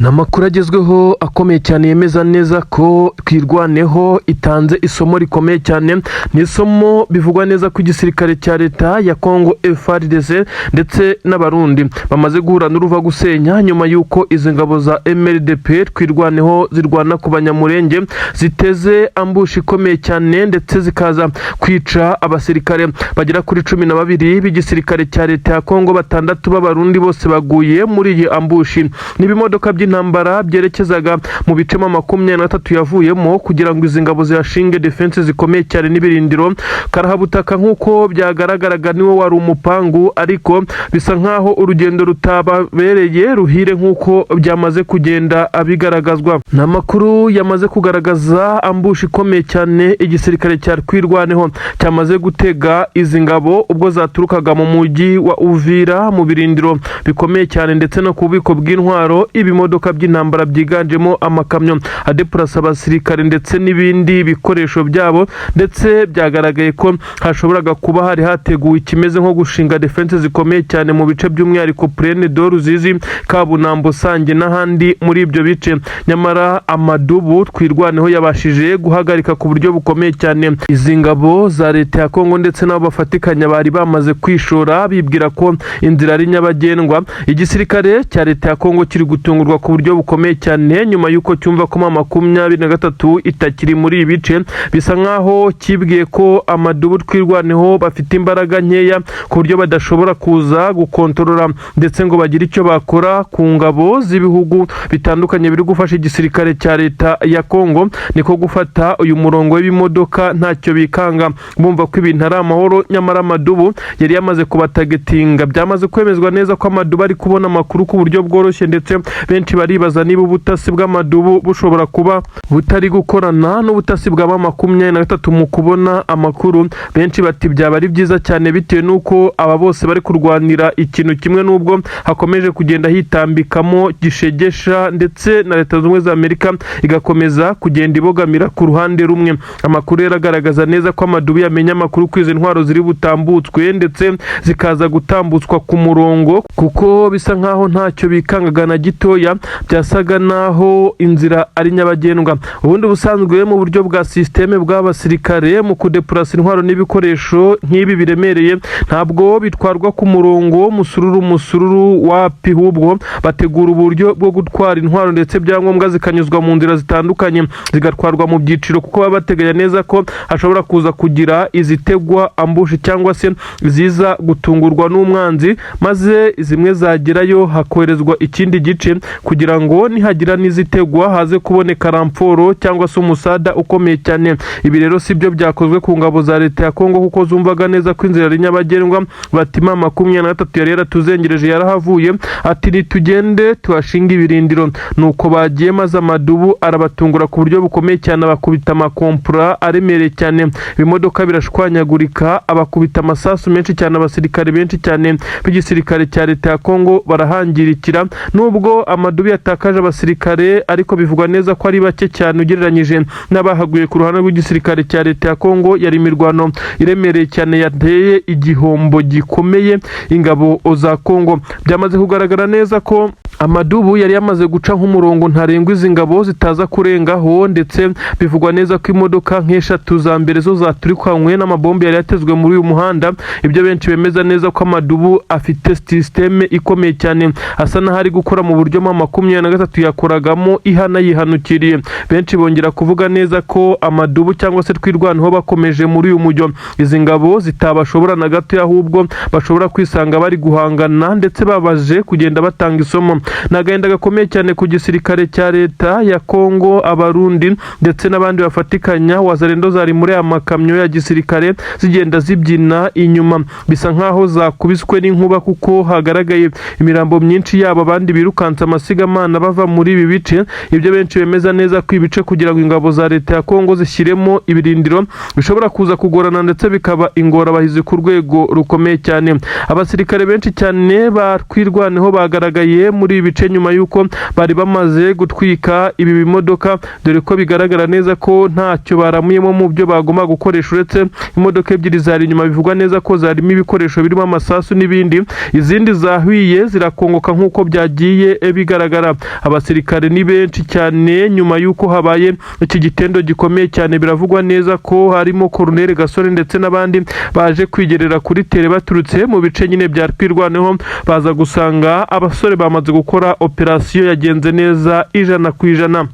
Ni amakuru agezweho akomeye cyane yemeza neza ko Twirwaneho itanze isomo rikomeye cyane. Ni isomo bivugwa neza ko igisirikare cya leta ya Congo FARDC ndetse n'Abarundi bamaze guhura n'uruva gusenya, nyuma y'uko izi ngabo za MRDP Twirwaneho zirwana ku Banyamurenge ziteze ambush ikomeye cyane, ndetse zikaza kwica abasirikare bagera kuri 12 b'igisirikare cya leta ya Congo, batandatu b'Abarundi, bose baguye muri iyi ambush. N'ibimodoka by'intambara byerekezaga mu bice 23 yavuyemo kugira ngo izi ngabo zihashinge defense zikomeye cyane n'ibirindiro karahabutaka, nk'uko byagaragaraga niwo wari umupangu, ariko bisa nk'aho urugendo rutababereye ruhire nk'uko byamaze kugenda bigaragazwa. Ni amakuru yamaze kugaragaza ambush ikomeye cyane igisirikare cya Twirwaneho cyamaze gutega izi ngabo ubwo zaturukaga mu mujyi wa Uvira, mu birindiro bikomeye cyane ndetse no ku bubiko bw'intwaro. Ibimodoka by'intambara byiganjemo amakamyo adepurasa abasirikare ndetse n'ibindi bikoresho byabo, ndetse byagaragaye ko hashoboraga kuba hari hateguwe ikimeze nko gushinga defense zikomeye cyane mu bice, by'umwihariko Plaine de Ruzizi, Kabunambo, Sange n'ahandi muri ibyo bice. Nyamara amadubu Twirwaneho yabashije guhagarika ku buryo bukomeye cyane izi ngabo za leta ya Kongo ndetse n'abo bafatikanya bari bamaze kwishora bibwira ko inzira ari nyabagendwa. Igisirikare cya leta ya Kongo kiri gutungurwa ku buryo bukomeye cyane nyuma y'uko cyumva ko 23 itakiri muri ibi bice. Bisa nk'aho kibwiye ko amadubu Twirwaneho bafite imbaraga nkeya ku buryo badashobora kuza gukontorora ndetse ngo bagire icyo bakora ku ngabo z'ibihugu bitandukanye biri gufasha igisirikare cya leta ya Kongo. Niko gufata uyu murongo w'ibimodoka ntacyo bikanga, bumva ko ibintu ari amahoro, nyamara amadubu yari yamaze kubatagetinga. Byamaze kwemezwa neza ko amadubu ari kubona amakuru ku buryo bworoshye, ndetse benshi baribaza niba ubutasi bw'amadubu bushobora kuba butari gukorana n'ubutasi bwa 23 mu kubona amakuru. Benshi bati byaba ari byiza cyane bitewe n'uko aba bose bari kurwanira ikintu kimwe, n'ubwo hakomeje kugenda hitambikamo gishegesha ndetse na Leta Zunze Ubumwe za Amerika igakomeza kugenda ibogamira ku ruhande rumwe. Amakuru rero agaragaza neza ko amadubu yamenya amakuru ko izi ntwaro ziri butambutswe, ndetse zikaza gutambutswa ku murongo, kuko bisa nkaho ntacyo bikangaga na gitoya, byasaga naho inzira ari nyabagendwa. Ubundi busanzwe mu buryo bwa système bw'abasirikare mu kudepurasa intwaro n'ibikoresho nk'ibi biremereye, ntabwo bitwarwa ku murongo musururu musururu, wapi, ahubwo bategura uburyo bwo gutwara intwaro ndetse byangombwa zikanyuzwa mu nzira zitandukanye, zigatwarwa mu byiciro, kuko baba bateganya neza ko hashobora kuza kugira izitegwa ambush cyangwa se ziza gutungurwa n'umwanzi, maze zimwe zagerayo hakoherezwa ikindi gice kugira ngo nihagira n'izitegwa haze kuboneka renfort cyangwa se umusada ukomeye cyane. Ibi rero si byo byakozwe ku ngabo za leta ya Kongo, kuko zumvaga neza ko inzira ari nyabagendwa. Bati 23 yari yaratuzengereje, yarahavuye, ati nitugende tuhashinga ibirindiro. Nuko bagiye, maze amadubu arabatungura ku buryo bukomeye cyane, abakubita amakompura aremereye cyane, ibimodoka birashwanyagurika, abakubita amasasu menshi cyane, abasirikare benshi cyane b'igisirikare cya leta ya Kongo barahangirikira. Nubwo amadubu yatakaje abasirikare, ariko bivugwa neza ko ari bake cyane ugereranyije n'abahaguye ku ruhande rw'igisirikare cya leta ya Kongo. Yari imirwano iremereye cyane yateye igihombo gikomeye ingabo za Kongo. Byamaze kugaragara neza ko amadubu yari yamaze guca nk'umurongo ntarengwa izi ngabo zitaza kurengaho, ndetse bivugwa neza ko imodoka nk'eshatu za mbere zo zaturikanywe n'amabombe yari yatezwe muri uyu muhanda. Ibyo benshi bemeza neza ko amadubu afite système ikomeye cyane, asa n'aho ari gukora mu buryo 23 yakoragamo ihana yihanukiriye. Benshi bongera kuvuga neza ko amadubu cyangwa se Twirwaneho bakomeje muri uyu mujyo, izi ngabo zitabashobora na gato, ahubwo bashobora kwisanga bari guhangana ndetse babaje kugenda batanga isomo. Ni agahinda gakomeye cyane ku gisirikare cya leta ya Kongo, Abarundi ndetse n'abandi bafatikanya. Wazalendo zari muri aya makamyo ya gisirikare zigenda zibyina inyuma, bisa nkaho zakubiswe n'inkuba, kuko hagaragaye imirambo myinshi yabo, abandi birukanse amasigamana bava muri ibi bice. Ibyo benshi bemeza neza ko ibice kugira ngo ingabo za leta ya Kongo zishyiremo ibirindiro bishobora kuza kugorana, ndetse bikaba ingorabahizi ku rwego rukomeye cyane. Abasirikare benshi cyane ba Twirwaneho bagaragaye muri muri ibi bice nyuma y'uko bari bamaze gutwika ibi bimodoka, dore ko bigaragara neza ko ntacyo baramuyemo mu byo bagomba gukoresha, uretse imodoka ebyiri zari inyuma bivugwa neza ko zarimo ibikoresho birimo amasasu n'ibindi. Izindi zahwiye zirakongoka nk'uko byagiye bigaragara. Abasirikare ni benshi cyane nyuma y'uko habaye iki gitendo gikomeye cyane. Biravugwa neza ko harimo Colonel Gasore ndetse n'abandi baje kwigerera kuri terrain baturutse mu bice nyine bya Twirwaneho, baza gusanga abasore bamaze gukora operasiyo yagenze neza 100%.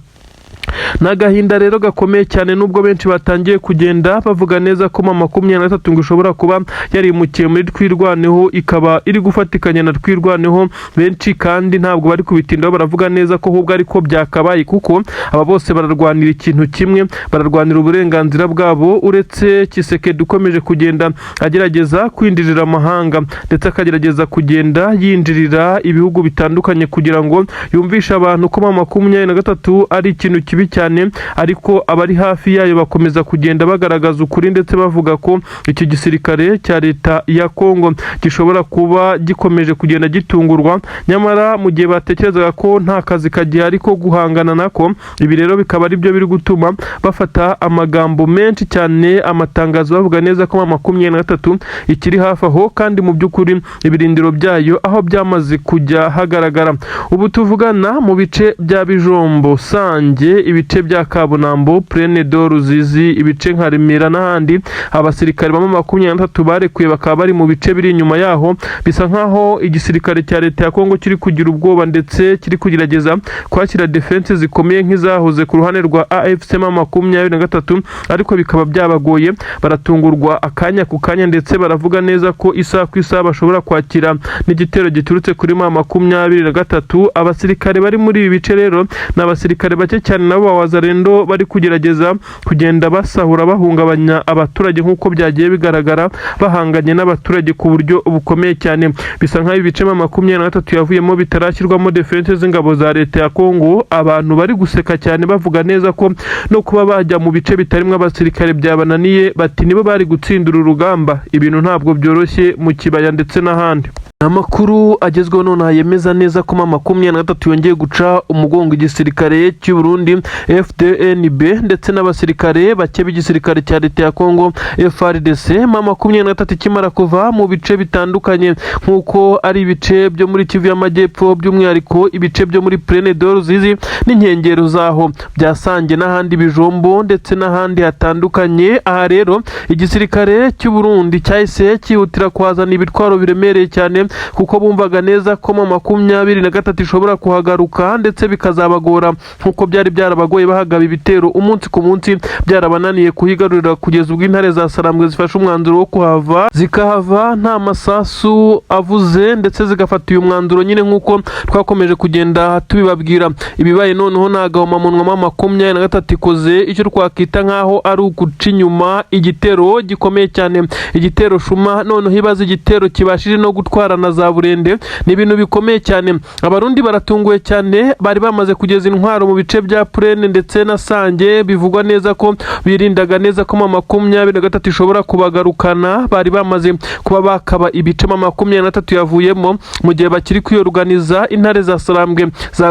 Ni agahinda rero gakomeye cyane, nubwo benshi batangiye kugenda bavuga neza ko M23 ngo ishobora kuba yarimukiye muri Twirwaneho, ikaba iri gufatikanya na Twirwaneho. Benshi kandi ntabwo bari kubitindaho, baravuga neza ko ahubwo ariko byakabaye, kuko aba bose bararwanira ikintu kimwe, bararwanira uburenganzira bwabo. Uretse Tshisekedi ukomeje kugenda agerageza kwinjirira amahanga, ndetse akagerageza kugenda yinjirira ibihugu bitandukanye kugira ngo yumvishe abantu ko M23 ari ikintu kibi cyane, ariko abari hafi yayo bakomeza kugenda bagaragaza ukuri, ndetse bavuga ko iki gisirikare cya leta ya Kongo gishobora kuba gikomeje kugenda gitungurwa, nyamara mu gihe batekerezaga ko nta kazi kagihari ko guhangana nako. Ibi rero bikaba ari byo biri gutuma bafata amagambo menshi cyane, amatangazo, bavuga neza ko M23 ikiri hafi aho, kandi mu by'ukuri ibirindiro byayo aho byamaze kujya hagaragara. Ubu tuvugana, mu bice bya Bijombo, Sange, ibice bya Kabunambo, Plaine de Ruzizi, ibice nka Remera n'ahandi, abasirikare ba M23 barekuye bakaba bari mu bice biri inyuma yaho. Bisa nkaho igisirikare cya leta ya Kongo kiri kugira ubwoba, ndetse kiri kugerageza kwakira defense zikomeye nk'izahoze ku ruhande rwa AFC M23, ariko bikaba byabagoye. Baratungurwa akanya ku kanya, ndetse baravuga neza ko isaha ku isaha bashobora kwakira n'igitero giturutse kuri M23. Abasirikare bari muri ibi bice rero ni abasirikare bake cyane, nabo ba Wazalendo bari kugerageza kugenda basahura, bahungabanya abaturage nk'uko byagiye bigaragara, bahanganye n'abaturage ku buryo bukomeye cyane. Bisa nk'aho ibice M23 yavuyemo bitarashyirwamo defense z'ingabo za leta ya Kongo. Abantu bari guseka cyane, bavuga neza ko no kuba bajya mu bice bitarimo abasirikare byabananiye, bati nibo bari gutsindira urugamba. Ibintu ntabwo byoroshye mu kibaya ndetse n'ahandi. Amakuru agezweho nonaha yemeza neza ko M23 yongeye guca umugongo igisirikare cy'u Burundi FDNB ndetse n'abasirikare bake b'igisirikare cya leta ya Congo FARDC. M23 ikimara kuva mu bice bitandukanye, nk'uko ari ibice byo muri Kivu y'Amajyepfo, by'umwihariko ibice byo muri Plaine de Ruzizi n'inkengero zaho bya Sange n'ahandi, Bijombo ndetse n'ahandi hatandukanye. Aha rero igisirikare cy'u Burundi cyahise cyihutira kuhazana ibitwaro biremereye cyane, kuko bumvaga neza ko M23 ishobora kuhagaruka, ndetse bikazabagora nk'uko byari byarabagoye bahagaba ibitero umunsi ku munsi, byarabananiye kuhigarurira, kugeza ubwo intare za Sarambwe zifashe umwanzuro wo kuhava, zikahava nta masasu avuze, ndetse zigafata uyu mwanzuro nyine nk'uko twakomeje kugenda tubibabwira. Ibibaye noneho ni agahomamunwa. M23 ikoze icyo twakwita nk'aho ari uguca inyuma igitero gikomeye cyane, igitero shuma. Noneho ibaze igitero kibashije no gutwara na za burende, ni ibintu bikomeye cyane. Abarundi baratunguwe cyane, bari bamaze kugeza intwaro mu bice bya Plaine ndetse na Sange, bivugwa neza ko birindaga neza ko M23 ishobora kubagarukana. Bari bamaze kuba bakaba ibice M23 yavuyemo. Mu gihe bakiri kwiyoruganiza, intare za Sarambwe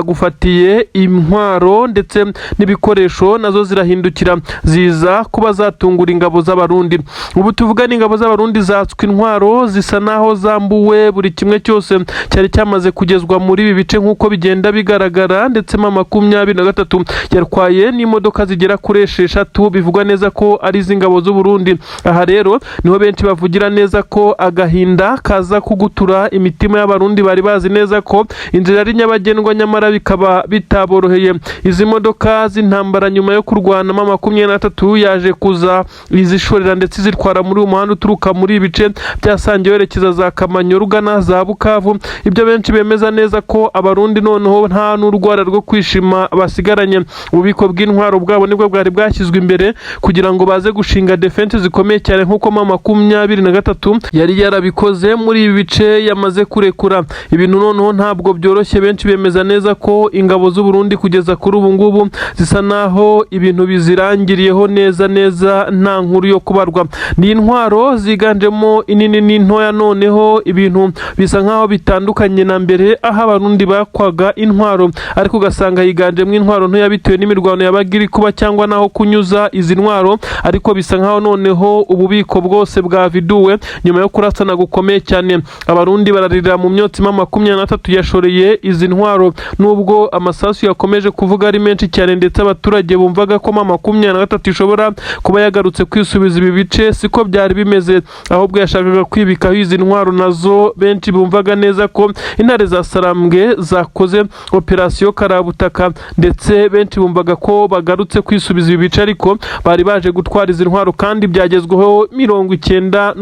zagufatiye intwaro ndetse n'ibikoresho, nazo zirahindukira ziza kuba zatungura ingabo z'Abarundi. Ubu tuvuga ni ingabo z'Abarundi zatswe intwaro, zisa naho zambuwe buri kimwe cyose cyari cyamaze kugezwa muri ibi bice nk'uko bigenda bigaragara. Ndetse M23 yarwaye n'imodoka zigera kuri 6, bivugwa neza ko ari iz'ingabo z'u Burundi. Aha rero niho benshi bavugira neza ko agahinda kaza kugutura imitima y'Abarundi bari bazi neza ko inzira ari nyabagendwa, nyamara bikaba bitaboroheye. Izi modoka z'intambara, nyuma yo kurwana, M23 yaje kuza izishorera ndetse izitwara muri uyu muhanda uturuka muri ibi bice bya Sange werekeza za Kamanyola ugana za Bukavu. Ibyo benshi bemeza neza ko Abarundi noneho nta n'urwara rwo kwishima basigaranye. Ububiko bw'intwaro bwabo nibwo bwari bwashyizwe imbere kugira ngo baze gushinga defense zikomeye cyane, nk'uko M23 yari yarabikoze muri ibi bice yamaze kurekura. Ibintu noneho ntabwo byoroshye. Benshi bemeza neza ko ingabo z'u Burundi kugeza kuri ubu ngubu zisa naho ibintu bizirangiriyeho neza neza, nta nkuru yo kubarwa. Ni intwaro ziganjemo inini n'intoya. Noneho ibintu Bisa nkaho bitandukanye na mbere, aho Abarundi bakwaga intwaro ariko ugasanga higanjemo intwaro ntoya bitewe n'imirwano yabaga iri kuba cyangwa naho kunyuza izi ntwaro. Ariko bisa nkaho noneho ububiko bwose bwaviduwe nyuma yo kurasana gukomeye cyane. Abarundi bararira mu myotsi. M23 yashoreye izi ntwaro, nubwo amasasu yakomeje kuvuga ari menshi cyane, ndetse abaturage bumvaga ko M23 ishobora kuba yagarutse kwisubiza ibi bice. Siko byari bimeze, ahubwo yashakaga kwibikaho izi ntwaro nazo. Benshi bumvaga neza ko intare za Sarambwe zakoze operasiyo karabutaka, ndetse benshi bumvaga ko bagarutse kwisubiza ibi bice, ariko bari baje gutwara izi ntwaro, kandi byagezweho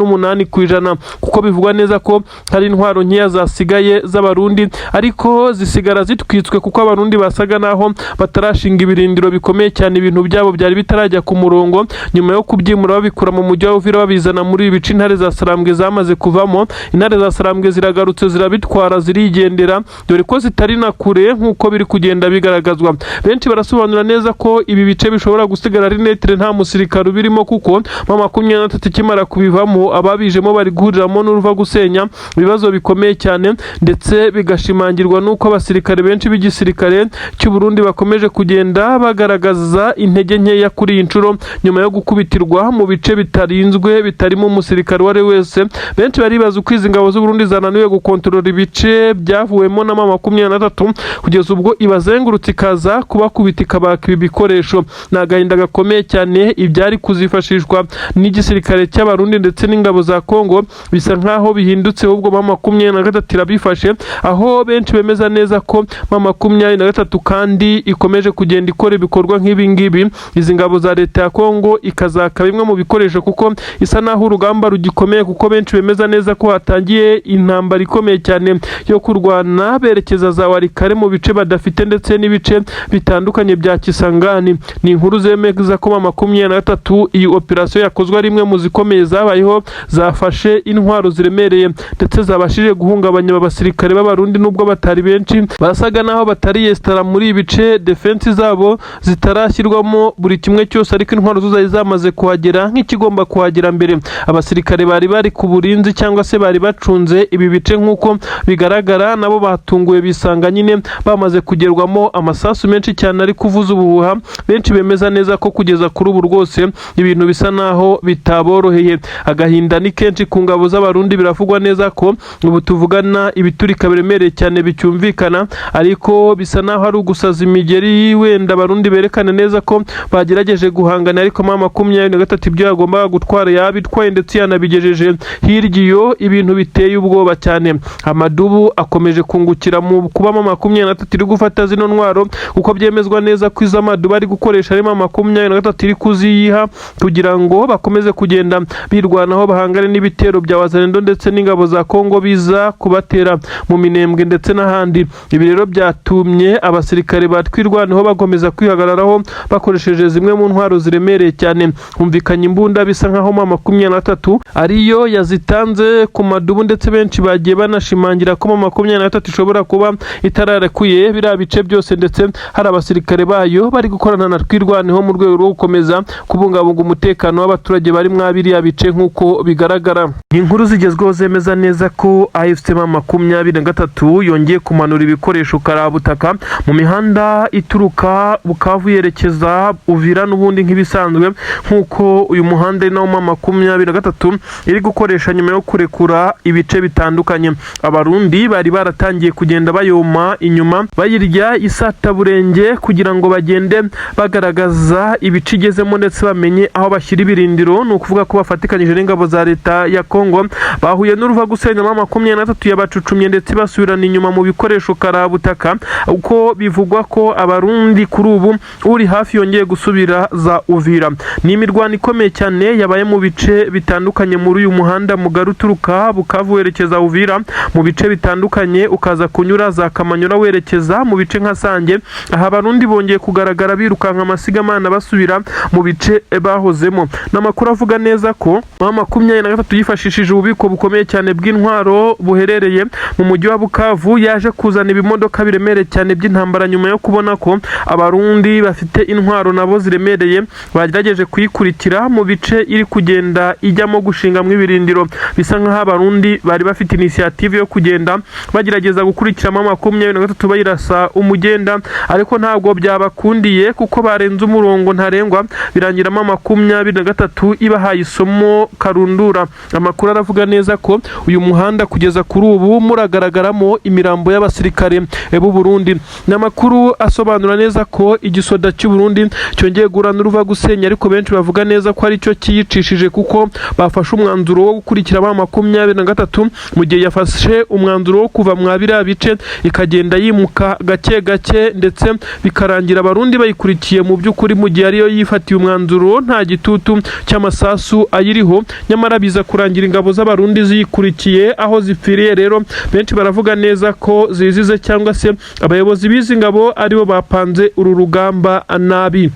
98%, kuko bivugwa neza ko hari intwaro nkeya zasigaye z'Abarundi, ariko zisigara zitwitswe kuko Abarundi basaga naho batarashinga ibirindiro bikomeye cyane. Ibintu byabo byari bitarajya ku murongo nyuma yo kubyimura babikura mu mujyi wa Uvira babizana muri ibi bice intare za Sarambwe zamaze kuvamo. Intare za Sarambwe ziragarutse, zirabitwara, zirigendera, dore ko zitari na kure nk'uko biri kugenda bigaragazwa. Benshi barasobanura neza ko ibi bice bishobora gusigara ari neutre, nta musirikare ubirimo, kuko M23 ikimara kubivamo ababijemo bari guhuriramo n'uruva gusenya, ibibazo bikomeye cyane, ndetse bigashimangirwa n'uko abasirikare benshi b'igisirikare cy'u Burundi bakomeje kugenda bagaragaza intege nkeya kuri iyi nshuro nyuma yo gukubitirwa mu bice bitarinzwe, bitarimo umusirikare uwo ari we wese. Benshi baribaza uko izi ngabo z'u Burundi zananiwe gukontorora ibice byavuwemo na M23 kugeza ubwo ibazengurutse ikaza kubakubita, ikabaka ibi bikoresho. Ni agahinda gakomeye cyane. Ibyari kuzifashishwa n'igisirikare cy'Abarundi ndetse n'ingabo za Kongo bisa nkaho bihindutse, ahubwo M23 irabifashe, aho benshi bemeza neza ko M23 kandi ikomeje kugenda ikora ibikorwa nk'ibi ngibi, izi ngabo za leta ya Kongo ikazaka bimwe mu bikoresho, kuko isa naho urugamba rugikomeye, kuko benshi bemeza neza ko hatangiye intambara ikomeye cyane yo kurwana berekeza za Walikale mu bice badafite, ndetse n'ibice bitandukanye bya Kisangani. Ni inkuru zemeza ko M23 iyi operasiyo yakozwe ari imwe mu zikomeye zabayeho, zafashe intwaro ziremereye ndetse zabashije guhungabanya aba basirikare b'Abarundi. Nubwo batari benshi, basaga naho batari yesitara muri ibi bice, defense zabo zitarashyirwamo buri kimwe cyose, ariko intwaro zo zari zamaze kuhagera nk'ikigomba kuhagera mbere. Abasirikare bari ku burinzi cyangwa se bari bacunze ibi bice, nk'uko bigaragara, nabo batunguwe bisanga nyine bamaze kugerwamo, amasasu menshi cyane ari kuvuza ubuhuha. Benshi bemeza neza ko kugeza kuri ubu rwose ibintu bisa naho bitaboroheye. Agahinda ni kenshi ku ngabo z'Abarundi. Biravugwa neza ko ubu tuvugana ibiturika biremereye cyane bicyumvikana, ariko bisa naho ari ugusaza imigeri, wenda Abarundi berekana neza ko bagerageje guhangana, ariko M23 ibyo yagombaga gutwara yabitwaye, ndetse yanabigejeje hirya iyo. Ibintu biteye ubwoba cyane. Amadubu akomeje kungukira mu kuba M23 iri gufata zino ntwaro, kuko byemezwa neza ko izo amadubu ari gukoresha arimo M23 iri kuziyiha kugira ngo bakomeze kugenda birwanaho, bahangane n'ibitero bya Wazalendo ndetse n'ingabo za Kongo biza kubatera mu Minembwe ndetse n'ahandi. Ibi rero byatumye abasirikare ba Twirwaneho bakomeza kwihagararaho bakoresheje zimwe mu ntwaro ziremereye cyane. Humvikanye imbunda, bisa nkaho M23 ariyo yazitanze ku madubu, ndetse benshi bagiye banashimangira ko M23 ishobora kuba itararekuye biriya bice byose, ndetse hari abasirikare bayo bari gukorana na Twirwaneho mu rwego rwo gukomeza kubungabunga umutekano w'abaturage bari mwa biriya bice nk'uko bigaragara. Inkuru zigezweho zemeza neza ko AFC M23 yongeye kumanura ibikoresho karabutaka mu mihanda ituruka Bukavu yerekeza Uvira n'ubundi nk'ibisanzwe, nk'uko uyu muhanda ari nawo M23 iri gukoresha nyuma yo kurekura ibice bitandukanye. Abarundi bari baratangiye kugenda bayoma inyuma, bayirya isataburenge, kugira ngo bagende bagaragaza ibice igezemo ndetse bamenye aho bashyira ibirindiro. Ni ukuvuga ko bafatikanyije n'ingabo za leta ya Kongo bahuye n'uruva gusenya. M23 yabacucumye ndetse basubirana inyuma mu bikoresho karabutaka, uko bivugwa ko Abarundi kuri ubu uri hafi yongeye gusubira za Uvira. Ni imirwano ikomeye cyane yabaye mu bice bitandukanye muri uyu muhanda mugari uturuka Bukavu werekeza Uvira, mu bice bitandukanye ukaza kunyura za Kamanyura werekeza mu bice nka Sange. Aha Abarundi bongeye kugaragara birukanka amasigamana basubira mu bice bahozemo. Ni amakuru avuga neza ko M23 yifashishije ububiko bukomeye cyane bw'intwaro buherereye mu mujyi wa Bukavu, yaje kuzana ibimodoka biremereye cyane by'intambara nyuma yo kubona ko Abarundi bafite intwaro nabo ziremereye. Bagerageje kuyikurikira mu bice iri kugenda ijyamo gushingamo ibirindiro, bisa nk'aho Abarundi bari bari bafite initiative yo kugenda bagerageza gukurikira M23 bayirasa umugenda, ariko ntabwo byabakundiye kuko barenze umurongo ntarengwa, birangira M23 ibahaye isomo karundura. Amakuru aravuga neza ko uyu muhanda kugeza kuri ubu muragaragaramo imirambo y'abasirikare b'u Burundi. Ni amakuru asobanura neza ko igisoda cy'u Burundi cyongeye guhura n'uruva gusenya, ariko benshi bavuga neza ko aricyo cyiyicishije, kuko bafashe umwanzuro wo gukurikira M23 mu gihe yafashe umwanzuro wo kuva mwa biriya bice, ikagenda yimuka gake gake, ndetse bikarangira Abarundi bayikurikiye mu by'ukuri, mu gihe ariyo yifatiye umwanzuro nta gitutu cy'amasasu ayiriho. Nyamara biza kurangira ingabo z'Abarundi ziyikurikiye aho zipfiriye. Rero benshi baravuga neza ko zizize, cyangwa se abayobozi b'izi ngabo aribo bapanze uru rugamba nabi.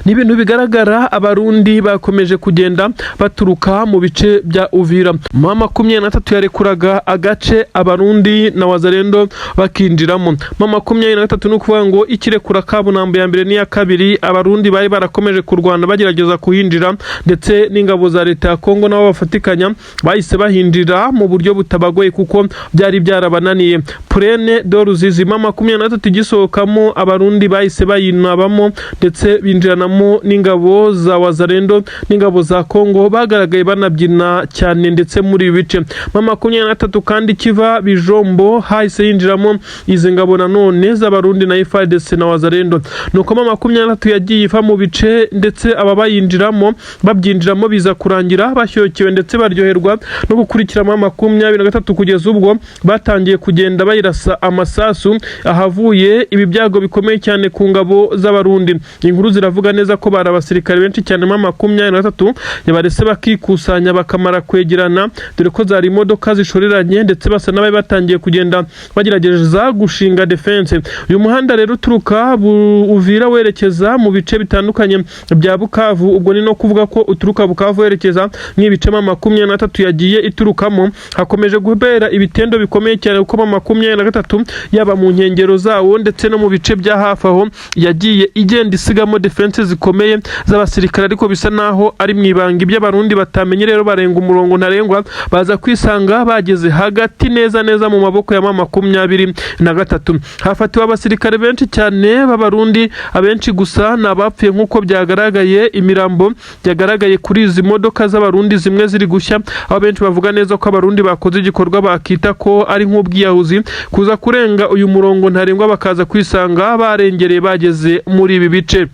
Ni ibintu bigaragara, Abarundi bakomeje kugenda baturuka mu bice bya Uvira. M23 yarekuraga agace, Abarundi na Wazalendo bakinjiramo. M23 ni ukuvuga ngo ikirekura Kabunambo ya mbere n'iya kabiri, Abarundi bari barakomeje kurwana bagerageza kuhinjira, ndetse n'ingabo za leta ya Kongo nabo bafatikanya bahise bahinjira mu buryo butabagoye kuko byari byarabananiye. Plaine de Ruzizi, M23 igisohokamo, Abarundi bahise bayinabamo, ndetse binjiranamo n'ingabo za Wazalendo n'ingabo za Kongo, bagaragaye banabyina cyane. Ndetse muri ibi bice M23 kandi kiva Bijombo hahise yinjiramo izi ngabo nanone z'Abarundi na FARDC na Wazalendo. Nuko M23 yagiye iva mu bice, ndetse aba bayinjiramo babyinjiramo, biza kurangira bashyokewe ndetse baryoherwa no gukurikira M23, kugeza ubwo batangiye kugenda bayirasa amasasu, ahavuye ibi byago bikomeye cyane ku ngabo z'Abarundi. Inkuru ziravuga neza ko bari abasirikare benshi cyane M23 yabarese bakikusanya bakamara kwegerana, dore ko zari imodoka zishoreranye, ndetse basa n'abari batangiye kugenda bagerageza gushinga defense. Uyu muhanda rero uturuka Uvira werekeza mu bice bitandukanye bya Bukavu, ubwo ni no kuvuga ko uturuka Bukavu werekeza nk'ibice M23 yagiye iturukamo, hakomeje kubera ibitendo bikomeye cyane, kuko M23 yaba mu nkengero zawo ndetse no mu bice bya hafi aho yagiye igenda isigamo defense zikomeye z'abasirikare, ariko bisa naho ari mu ibanga, ibyo Abarundi batamenye. Rero barenga umurongo ntarengwa, baza kwisanga bageze hagati neza neza mu maboko ya M23. Hafatiwe abasirikare benshi cyane b'Abarundi, abenshi gusa ni abapfuye nk'uko byagaragaye, imirambo yagaragaye kuri izi modoka z'Abarundi zimwe ziri gushya, aho benshi bavuga neza ko Abarundi bakoze igikorwa bakita ko ari nk'ubwiyahuzi, kuza kurenga uyu murongo ntarengwa bakaza kwisanga barengereye bageze muri ibi bice.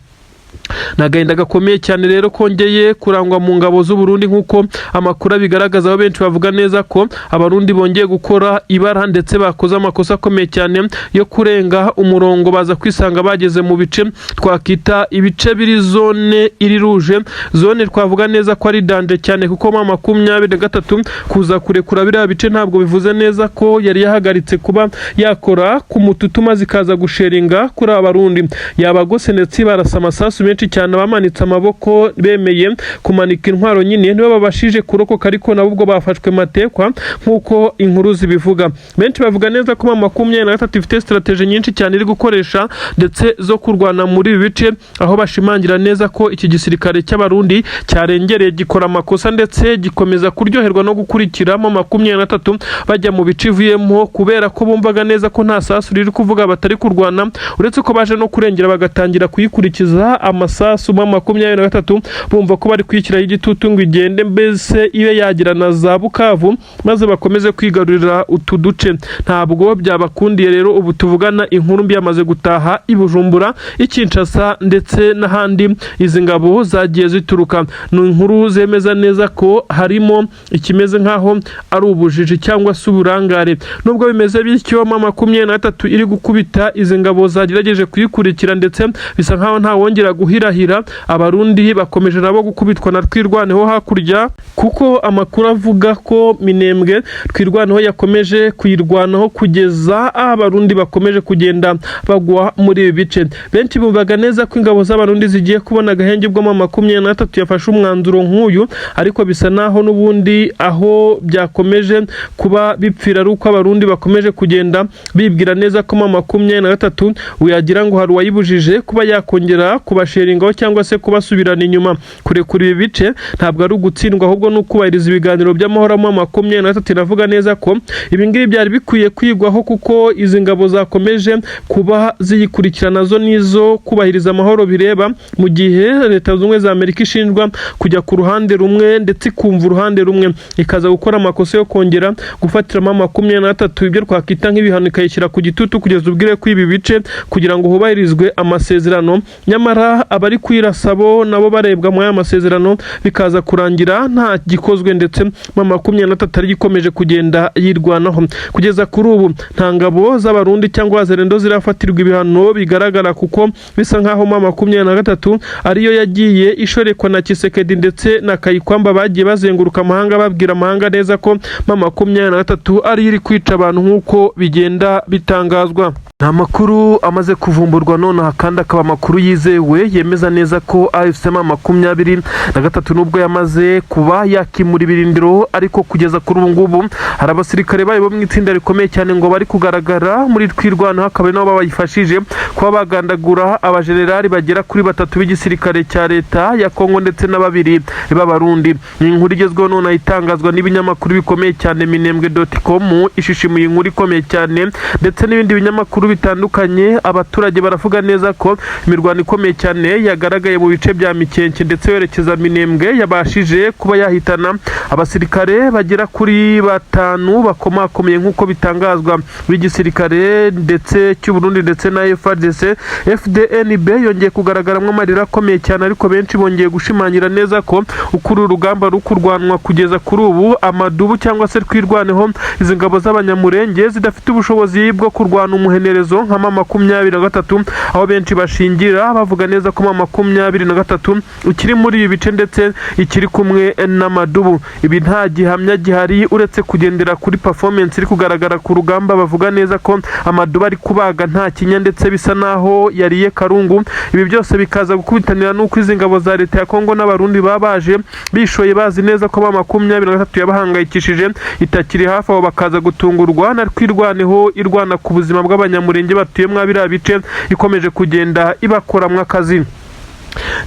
Ni agahinda gakomeye cyane rero kongeye kurangwa mu ngabo z'u Burundi, nk'uko amakuru abigaragaza, aho benshi bavuga neza ko Abarundi bongeye gukora ibara, ndetse bakoze amakosa akomeye cyane yo kurenga umurongo, baza kwisanga bageze mu bice twakita ibice biri zone iri rouge, zone twavuga neza ko ari danger cyane, kuko M23 kuza kurekura biriya bice ntabwo bivuze neza ko yari yahagaritse kuba yakora ku mututu maze ikaza gusheringa kuri aba Barundi. Yabagose ndetse barasa amasasu menshi cyane. Abamanitse amaboko bemeye kumanika intwaro nyine nibo babashije kurokoka, ariko nabo ubwo bafashwe matekwa nk'uko inkuru zibivuga. Benshi bavuga neza ko M23 ifite strategy nyinshi cyane iri gukoresha ndetse zo kurwana muri ibi bice, aho bashimangira neza ko iki gisirikare cy'Abarundi cyarengereye gikora amakosa, ndetse gikomeza kuryoherwa no gukurikira M23 bajya mu bice ivuyemo, kubera ko bumvaga neza ko nta sasu riri kuvuga batari kurwana, uretse ko baje no kurengera bagatangira kuyikurikiza amasasu M23, bumva ko bari kwishyiraho igitutu ngo igende, mbese ibe yagira na za Bukavu maze bakomeze kwigarurira utu duce. Ntabwo byabakundiye rero. Ubu tuvugana inkuru mbi yamaze gutaha i Bujumbura, i Kinshasa ndetse n'ahandi izi ngabo zagiye zituruka. Ni inkuru zemeza neza ko harimo ikimeze nk'aho ari ubujiji cyangwa se uburangare. Nubwo bimeze bityo, M23 iri gukubita izi ngabo zagerageje kuyikurikira, ndetse bisa nk'aho ntawongera guhirahira. Abarundi bakomeje nabo gukubitwa na Twirwaneho hakurya, kuko amakuru avuga ko Minembwe Twirwaneho yakomeje kuyirwanaho kugeza aho Abarundi bakomeje kugenda bagwa muri ibi bice. Benshi bumvaga neza ko ingabo z'Abarundi zigiye kubona agahenge ubwo M23 yafashe umwanzuro nk'uyu, ariko bisa naho n'ubundi aho byakomeje kuba bipfira ari uko Abarundi bakomeje kugenda bibwira neza ko M23 uyagira ngo hari uwayibujije kuba yakongera kubasheringa. Kubareperingaho cyangwa se kubasubirana inyuma. Kurekura ibi bice ntabwo ari ugutsindwa, ahubwo ni ukubahiriza ibiganiro by'amahoro. M23 iravuga neza ko ibi ngibi byari bikwiye kwigwaho, kuko izi ngabo zakomeje kuba ziyikurikirana zo nizo kubahiriza amahoro bireba, mu gihe Leta Zunze Ubumwe za Amerika ishinjwa kujya ku ruhande rumwe ndetse ikumva uruhande rumwe, ikaza gukora amakosa yo kongera gufatiramo 23 ibyo twakwita nk'ibihano, ikayishyira ku gitutu kugeza ubwire ko ibi bice kugira ngo hubahirizwe amasezerano, nyamara abari kuyirasa bo nabo barebwa muri aya masezerano, bikaza kurangira nta gikozwe, ndetse M23 ari ikomeje kugenda yirwanaho. Kugeza kuri ubu nta ngabo z'Abarundi cyangwa Wazalendo zirafatirwa ibihano bigaragara, kuko bisa nkaho M23 ariyo yagiye ishorekwa na Tshisekedi ndetse na Kayikwamba, bagiye bazenguruka amahanga babwira amahanga neza ko M23 ariyo iri kwica abantu nk'uko bigenda bitangazwa. Ni amakuru amaze kuvumburwa nonaha, kandi akaba amakuru yizewe yemeza neza ko AFC M23 nubwo yamaze kuba yakimura ibirindiro, ariko kugeza kuri ubu ngubu hari abasirikare bayo bo mu itsinda rikomeye cyane ngo bari kugaragara muri Twirwanaho, akaba ari nabo bayifashije kuba bagandagura abajenerali bagera kuri batatu b'igisirikare cya leta ya Kongo ndetse na babiri b'Abarundi. Ni inkuru igezweho nonaha itangazwa n'ibinyamakuru bikomeye cyane. Minembwe.com ishishimuye inkuru ikomeye cyane ndetse n'ibindi binyamakuru bitandukanye. Abaturage baravuga neza ko imirwano ikomeye cyane yagaragaye mu bice bya Mikenke ndetse werekeza Minembwe yabashije kuba yahitana abasirikare bagera kuri batanu bakomakomeye, nk'uko bitangazwa, b'igisirikare ndetse cy'u Burundi ndetse na FARDC. FDNB yongeye kugaragaramo amarira akomeye cyane, ariko benshi bongeye gushimangira neza ko uko uru rugamba ruri kurwanwa kugeza kuri ubu, amadubu cyangwa se Twirwaneho, izi ngabo z'Abanyamurenge zidafite ubushobozi bwo kurwana umuhenerezo nka M23, aho benshi bashingira bavuga neza ko M23 ikiri muri ibi bice ndetse ikiri kumwe n'amadubu. Ibi nta gihamya gihari uretse kugendera kuri performance iri kugaragara ku rugamba. Bavuga neza ko amadubu ari kubaga nta kinya, ndetse bisa naho yariye karungu. Ibi byose bikaza gukubitanira n'uko izi ngabo za leta ya Kongo n'Abarundi baba baje bishoye bazi neza ko M23 yabahangayikishije itakiri hafi aho, bakaza gutungurwa na Twirwaneho irwana ku buzima bw'Abanyamurenge batuye mwa biriya bice, ikomeje kugenda ibakoramwo akazi.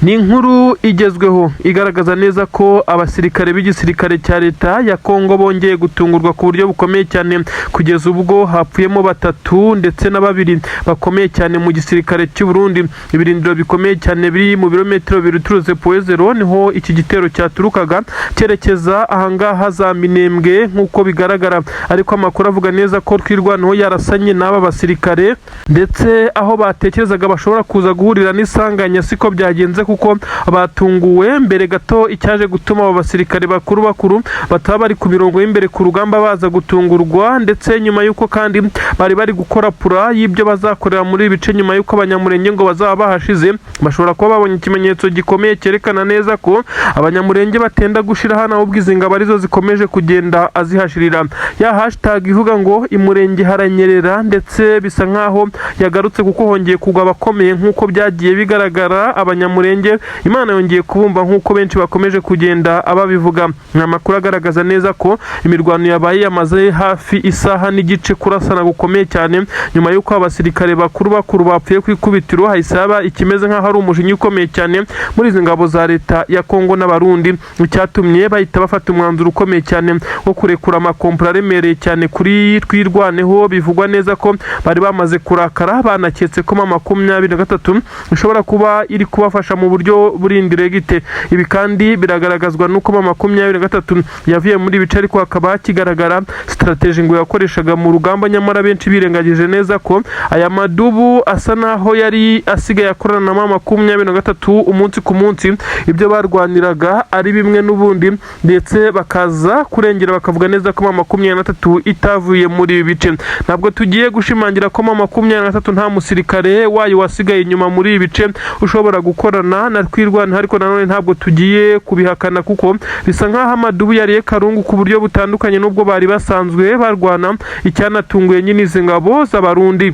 Ni inkuru igezweho igaragaza neza ko abasirikare b'igisirikare cya leta ya Kongo bongeye gutungurwa ku buryo bukomeye cyane, kugeza ubwo hapfuyemo batatu ndetse na babiri bakomeye cyane mu gisirikare cy'u Burundi. Ibirindiro bikomeye cyane biri mu birometero 2 uturutse Point Zéro, niho iki gitero cyaturukaga cyerekeza ahangaha za Minembwe nk'uko bigaragara. Ariko amakuru avuga neza ko Twirwaneho yarasanye n'aba basirikare, ndetse aho batekerezaga bashobora kuza guhurira n'isanganya siko byagenze, kuko batunguwe mbere gato. Icyaje gutuma abo basirikare bakuru bakuru bataba bari ku mirongo y'imbere ku rugamba baza gutungurwa, ndetse nyuma y'uko kandi bari bari gukora plan y'ibyo bazakorera muri ibi bice nyuma y'uko Abanyamurenge ngo bazaba bahashize, bashobora kuba babonye ikimenyetso gikomeye cyerekana neza ko Abanyamurenge batenda gushira hano, ahubwo izi ngabo arizo zikomeje kugenda azihashirira. Ya hashtag ivuga ngo "Imurenge haranyerera" ndetse bisa nkaho yagarutse, kuko hongeye kugwa abakomeye nk'uko byagiye bigaragara. Abanyamurenge Imana yongeye kubumva nk'uko benshi bakomeje kugenda ababivuga. Ni amakuru agaragaza neza ko imirwano yabaye yamaze hafi isaha n'igice, kurasana gukomeye cyane, nyuma y'uko abasirikare bakuru bakuru bapfuye ku ikubitiro, hahise haba ikimeze nk'aho ari umujinya ukomeye cyane muri izi ngabo za leta ya Kongo n'Abarundi, icyatumye bahita bafata umwanzuro ukomeye cyane wo kurekura amakompura aremereye cyane kuri Twirwaneho. Bivugwa neza ko bari bamaze kurakara, banaketse ko M23 ishobora kuba iri kubafasha mu buryo buri indirect. Ibi kandi biragaragazwa n'uko M23 yavuye muri ibice, ariko hakaba hakigaragara strategy ngo yakoreshaga mu rugamba, nyamara benshi birengagije neza ko aya madubu asa naho yari asigaye akorana na M23 umunsi ku munsi, ibyo barwaniraga ari bimwe n'ubundi, ndetse bakaza kurengera bakavuga neza ko M23 itavuye muri ibi bice. Ntabwo tugiye gushimangira ko M23 nta musirikare wayo wasigaye inyuma muri ibi bice ushobora gukorana na Twirwaneho, ariko nanone ntabwo tugiye kubihakana, kuko bisa nk'aho amadubu yariye karungu ku buryo butandukanye n'ubwo bari basanzwe barwana, icyanatunguye nyine izi ngabo z'Abarundi.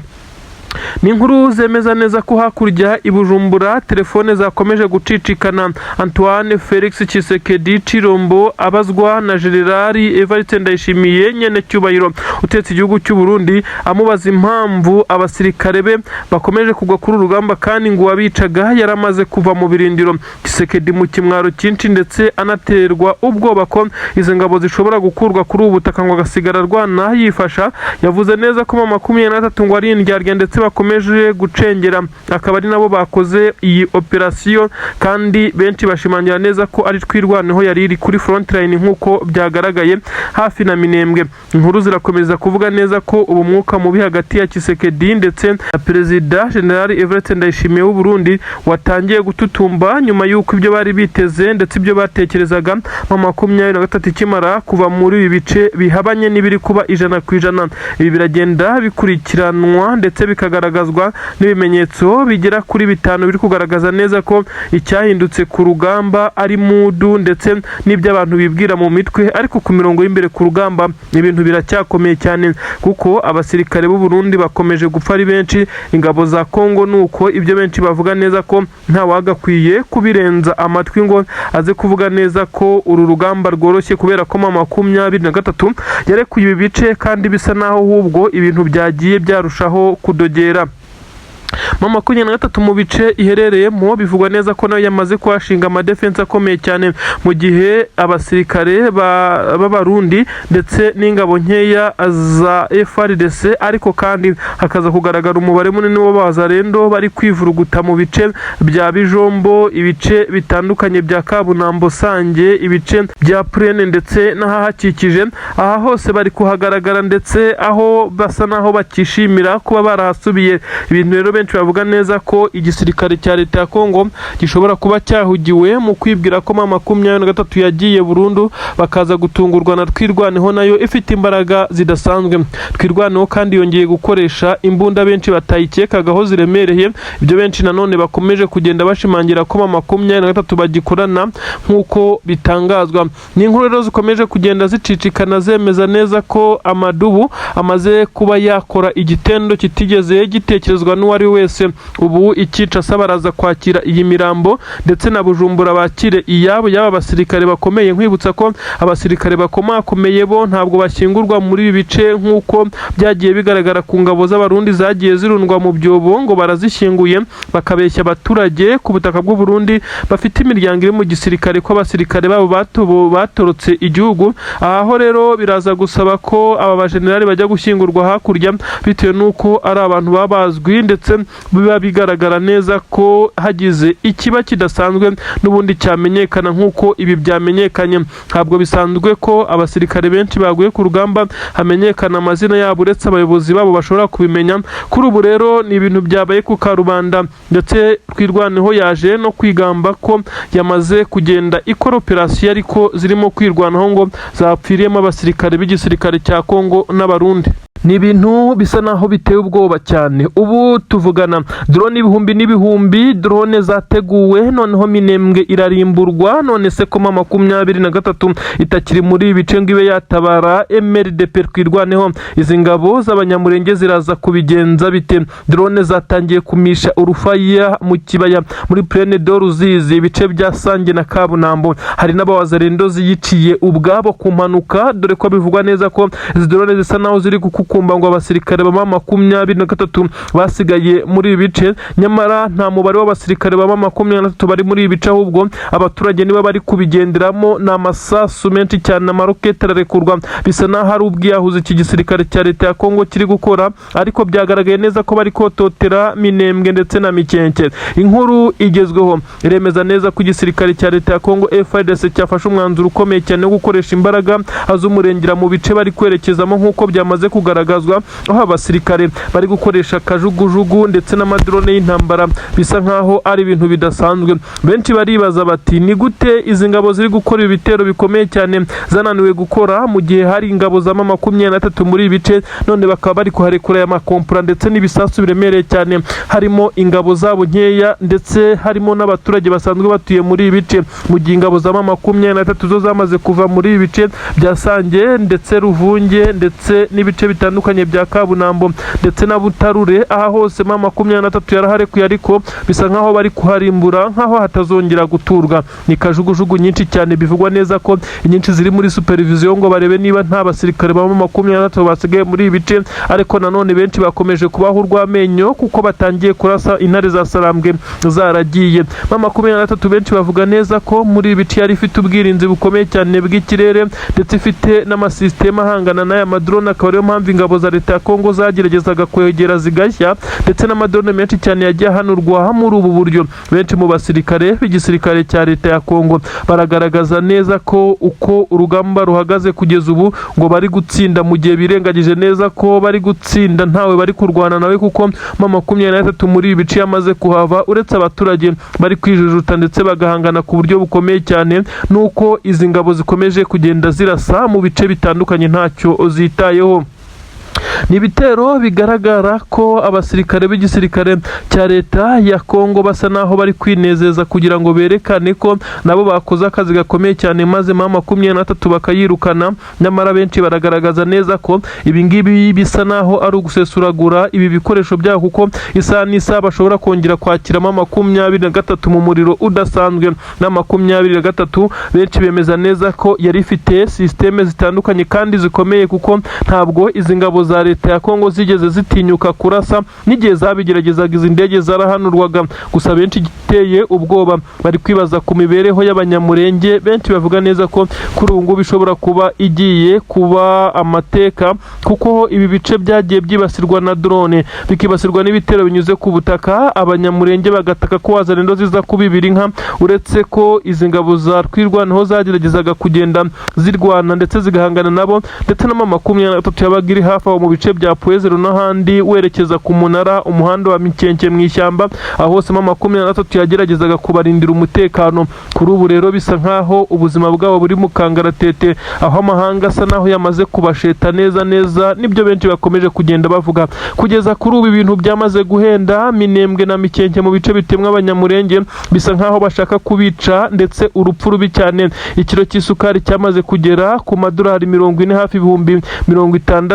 Ni inkuru zemeza neza ko hakurya i Bujumbura telefone zakomeje gucicikana. Antoine Felix Tshisekedi Tshilombo abazwa na General Evariste Ndayishimiye nyene cyubahiro utetse igihugu cy'u Burundi, amubaza impamvu abasirikare be bakomeje kugwa kuri uru rugamba kandi ngo uwabicaga yaramaze kuva mu birindiro. Tshisekedi mu kimwaro cyinshi ndetse anaterwa ubwoba ko izi ngabo zishobora gukurwa kuri ubu butaka ngo agasigara arwana yifasha, yavuze neza ko M23 ngo ari indyarya ndetse bakomeje gucengera, akaba ari nabo bakoze iyi operasiyo, kandi benshi bashimangira neza ko ari Twirwaneho yari iri kuri frontline nk'uko byagaragaye hafi na Minembwe. Inkuru zirakomeza kuvuga neza ko ubu mwuka mubi hagati ya Tshisekedi ndetse na Perezida General Evariste Ndayishimiye w'u Burundi watangiye gututumba nyuma y'uko ibyo bari biteze ndetse ibyo batekerezaga M23 ikimara kuva muri ibi bice bihabanye n'ibiri kuba 100%. Ibi biragenda bikurikiranwa ndetse bikagaragazwa n'ibimenyetso bigera kuri 5 biri kugaragaza neza ko icyahindutse ku rugamba ari mood ndetse n'ibyo abantu bibwira mu mitwe, ariko ku mirongo y'imbere ku rugamba ibintu biracyakomeye cyane, kuko abasirikare b'u Burundi bakomeje gupfa ari benshi, ingabo za Kongo nuko ibyo benshi bavuga neza ko nta wagakwiye kubirenza amatwi ngo aze kuvuga neza ko uru rugamba rworoshye, kubera ko M23 yarekuye ibi bice kandi bisa naho ahubwo ibintu byagiye byarushaho kudogera. M23 mu bice iherereyemo bivugwa neza ko nayo yamaze kuhashinga amadefense akomeye cyane, mu gihe abasirikare b'Abarundi ndetse n'ingabo nkeya za FARDC, ariko kandi hakaza kugaragara umubare munini w'abazarendo bari kwivuruguta mu bice bya Bijombo, ibice bitandukanye bya Kabunambo, Sange, ibice bya Purene ndetse n'ahahakikije. Aha hose bari kuhagaragara ndetse aho basa naho bakishimira kuba barahasubiye. Ibintu rero benshi bavuga neza ko igisirikare cya leta ya Kongo gishobora kuba cyahugiwe mu kwibwira ko M23 yagiye burundu, bakaza gutungurwa na Twirwaneho nayo ifite imbaraga zidasanzwe. Twirwaneho kandi yongeye gukoresha imbunda benshi batayikekagaho ziremereye, ibyo benshi nanone bakomeje kugenda bashimangira ko M23 bagikorana nk'uko bitangazwa. Ni inkuru rero zikomeje kugenda zicicikana zemeza neza ko amadubu amaze kuba yakora igitendo kitigeze gitekerezwa n'uwari we wese. Ubu icyica baraza kwakira iyi mirambo ndetse na Bujumbura bakire iyabo y'aba basirikare bakomeye. Nkwibutsa ko abasirikare bakomakomeye bo ntabwo bashyingurwa muri ibi bice nk'uko byagiye bigaragara ku ngabo z'Abarundi zagiye zirundwa mu byobo ngo barazishyinguye, bakabeshya abaturage ku butaka bw'u Burundi bafite imiryango iri mu gisirikare ko abasirikare babo batorotse igihugu. Aha ho rero biraza gusaba ko aba bajenerali bajya gushyingurwa hakurya, bitewe n'uko ari abantu baba bazwi ndetse biba bigaragara neza ko hagize ikiba kidasanzwe n'ubundi cyamenyekana nk'uko ibi byamenyekanye. Ntabwo bisanzwe ko abasirikare benshi baguye ku rugamba hamenyekana amazina yabo, uretse abayobozi babo bashobora kubimenya. Kuri ubu rero ni ibintu byabaye ku karubanda, ndetse Twirwaneho yaje no kwigamba ko yamaze kugenda ikora operasiyo ariko zirimo kwirwanaho ngo zapfiriyemo abasirikare b'igisirikare cya Kongo n'Abarundi. Ni ibintu bisa naho biteye ubwoba cyane. Ubu tuvugana drone ibihumbi n'ibihumbi, drone zateguwe, noneho Minembwe irarimburwa. None se ko M23 itakiri muri ibi bice ngo ibe yatabara MRDP Twirwaneho, izi ngabo z'Abanyamurenge ziraza kubigenza bite? Drone zatangiye kumisha urufaya mu kibaya muri Plaine de Ruzizi, ibice bya Sange na Kabunambo. Hari n'abawazarendo ziyiciye ubwabo ku mpanuka, dore ko bivugwa neza ko izi drone zisa naho ziri gukukumba ngo abasirikare ba M23 basigaye muri ibi bice, nyamara nta mubare w'abasirikare ba M23 bari muri ibi bice, ahubwo abaturage nibo bari kubigenderamo. Ni amasasu menshi cyane, amaroketi ararekurwa, bisa naho ari ubwiyahuzi iki gisirikare cya leta ya Kongo kiri gukora, ariko byagaragaye neza ko bari kototera Minembwe ndetse na Mikenke. Inkuru igezweho iremeza neza ko igisirikare cya leta ya Kongo FARDC cyafashe umwanzuro ukomeye cyane wo gukoresha imbaraga z'umurengera mu bice bari kwerekezamo, nk'uko byamaze kugaragazwa, aho abasirikare bari gukoresha kajugujugu. kajugujugu ndetse n'amadrone y'intambara, bisa nkaho ari ibintu bidasanzwe. Benshi baribaza bati: "Ni gute izi ngabo ziri gukora ibitero bikomeye cyane zananiwe gukora mu gihe hari ingabo za M23 muri ibi bice, none bakaba bari kuharekura aya makompura ndetse n'ibisasu biremereye cyane, harimo ingabo zabo nkeya ndetse harimo n'abaturage basanzwe batuye muri ibi bice, mu gihe ingabo za M23 zo zamaze kuva muri ibi bice bya Sange ndetse Ruvunge ndetse n'ibice bitandukanye bya Kabunambo ndetse na Butarure? Aha hose M23 yaraharekuye, ariko bisa nkaho bari kuharimbura nkaho hatazongera guturwa. Ni kajugujugu nyinshi cyane, bivugwa neza ko inyinshi ziri muri supervision ngo barebe niba nta basirikare ba M23 basigaye muri ibi bice. Ariko nanone benshi bakomeje kubaha urw'amenyo kuko batangiye kurasa intare za Sarambwe zaragiye. M23 benshi bavuga neza ko muri ibi bice yari ifite ubwirinzi bukomeye cyane bw'ikirere, ndetse ifite n'amasisiteme ahangana n'aya madrone, akaba ariyo mpamvu ingabo za leta ya Kongo zageragezaga kwegera zigashya, ndetse n'amadrone menshi cyane yagiye ahanurwa muri ubu buryo. Benshi mu basirikare b'igisirikare cya leta ya Kongo baragaragaza neza ko uko urugamba ruhagaze kugeza ubu ngo bari gutsinda, mu gihe birengagije neza ko bari gutsinda ntawe bari kurwana nawe, kuko M23 muri ibi bice yamaze kuhava, uretse abaturage bari kwijujuta ndetse bagahangana ku buryo bukomeye cyane, nuko izi ngabo zikomeje kugenda zirasa mu bice bitandukanye ntacyo zitayeho. Ni ibitero bigaragara ko abasirikare b'igisirikare cya leta ya Kongo basa naho bari kwinezeza kugira ngo berekane ko nabo bakoze akazi gakomeye cyane, maze M23 bakayirukana. Nyamara benshi baragaragaza neza ko ibi ngibi bisa naho ari ugusesuragura ibi bikoresho byabo, kuko isaha n'isaha bashobora kongera kwakira M23 mu muriro udasanzwe. Na 23 benshi bemeza neza ko yari ifite sisiteme zitandukanye kandi zikomeye, kuko ntabwo izi ngabo za leta ya Kongo zigeze zitinyuka kurasa. N'igihe zabigeragezaga, izi ndege zarahanurwaga. Gusa benshi igiteye ubwoba, bari kwibaza ku mibereho y'Abanyamurenge. Benshi bavuga neza ko kuri ubu ngubu ishobora kuba igiye kuba amateka, kuko ibi bice byagiye byibasirwa na drone, bikibasirwa n'ibitero binyuze ku butaka, Abanyamurenge bagataka ko Wazalendo ziza kubibira inka. Uretse ko izi ngabo za Twirwaneho zageragezaga kugenda zirwana ndetse zigahangana nabo, ndetse na M23 yabaga iri hafi aho mu bice bya Pwezero n'ahandi werekeza ku munara, umuhanda wa Mikenke mu ishyamba, aho hose M23 yageragezaga kubarindira umutekano. Kuri ubu rero bisa nkaho ubuzima bwabo buri mu kangaratete, aho amahanga asa naho yamaze kubasheta neza neza. Nibyo benshi bakomeje kugenda bavuga. Kugeza kuri ubu ibintu byamaze guhenda Minembwe na Mikenke mu bice bitemwa Abanyamurenge, bisa nkaho bashaka kubica ndetse urupfu rubi cyane. Ikiro cy'isukari cyamaze kugera ku madolari 40, hafi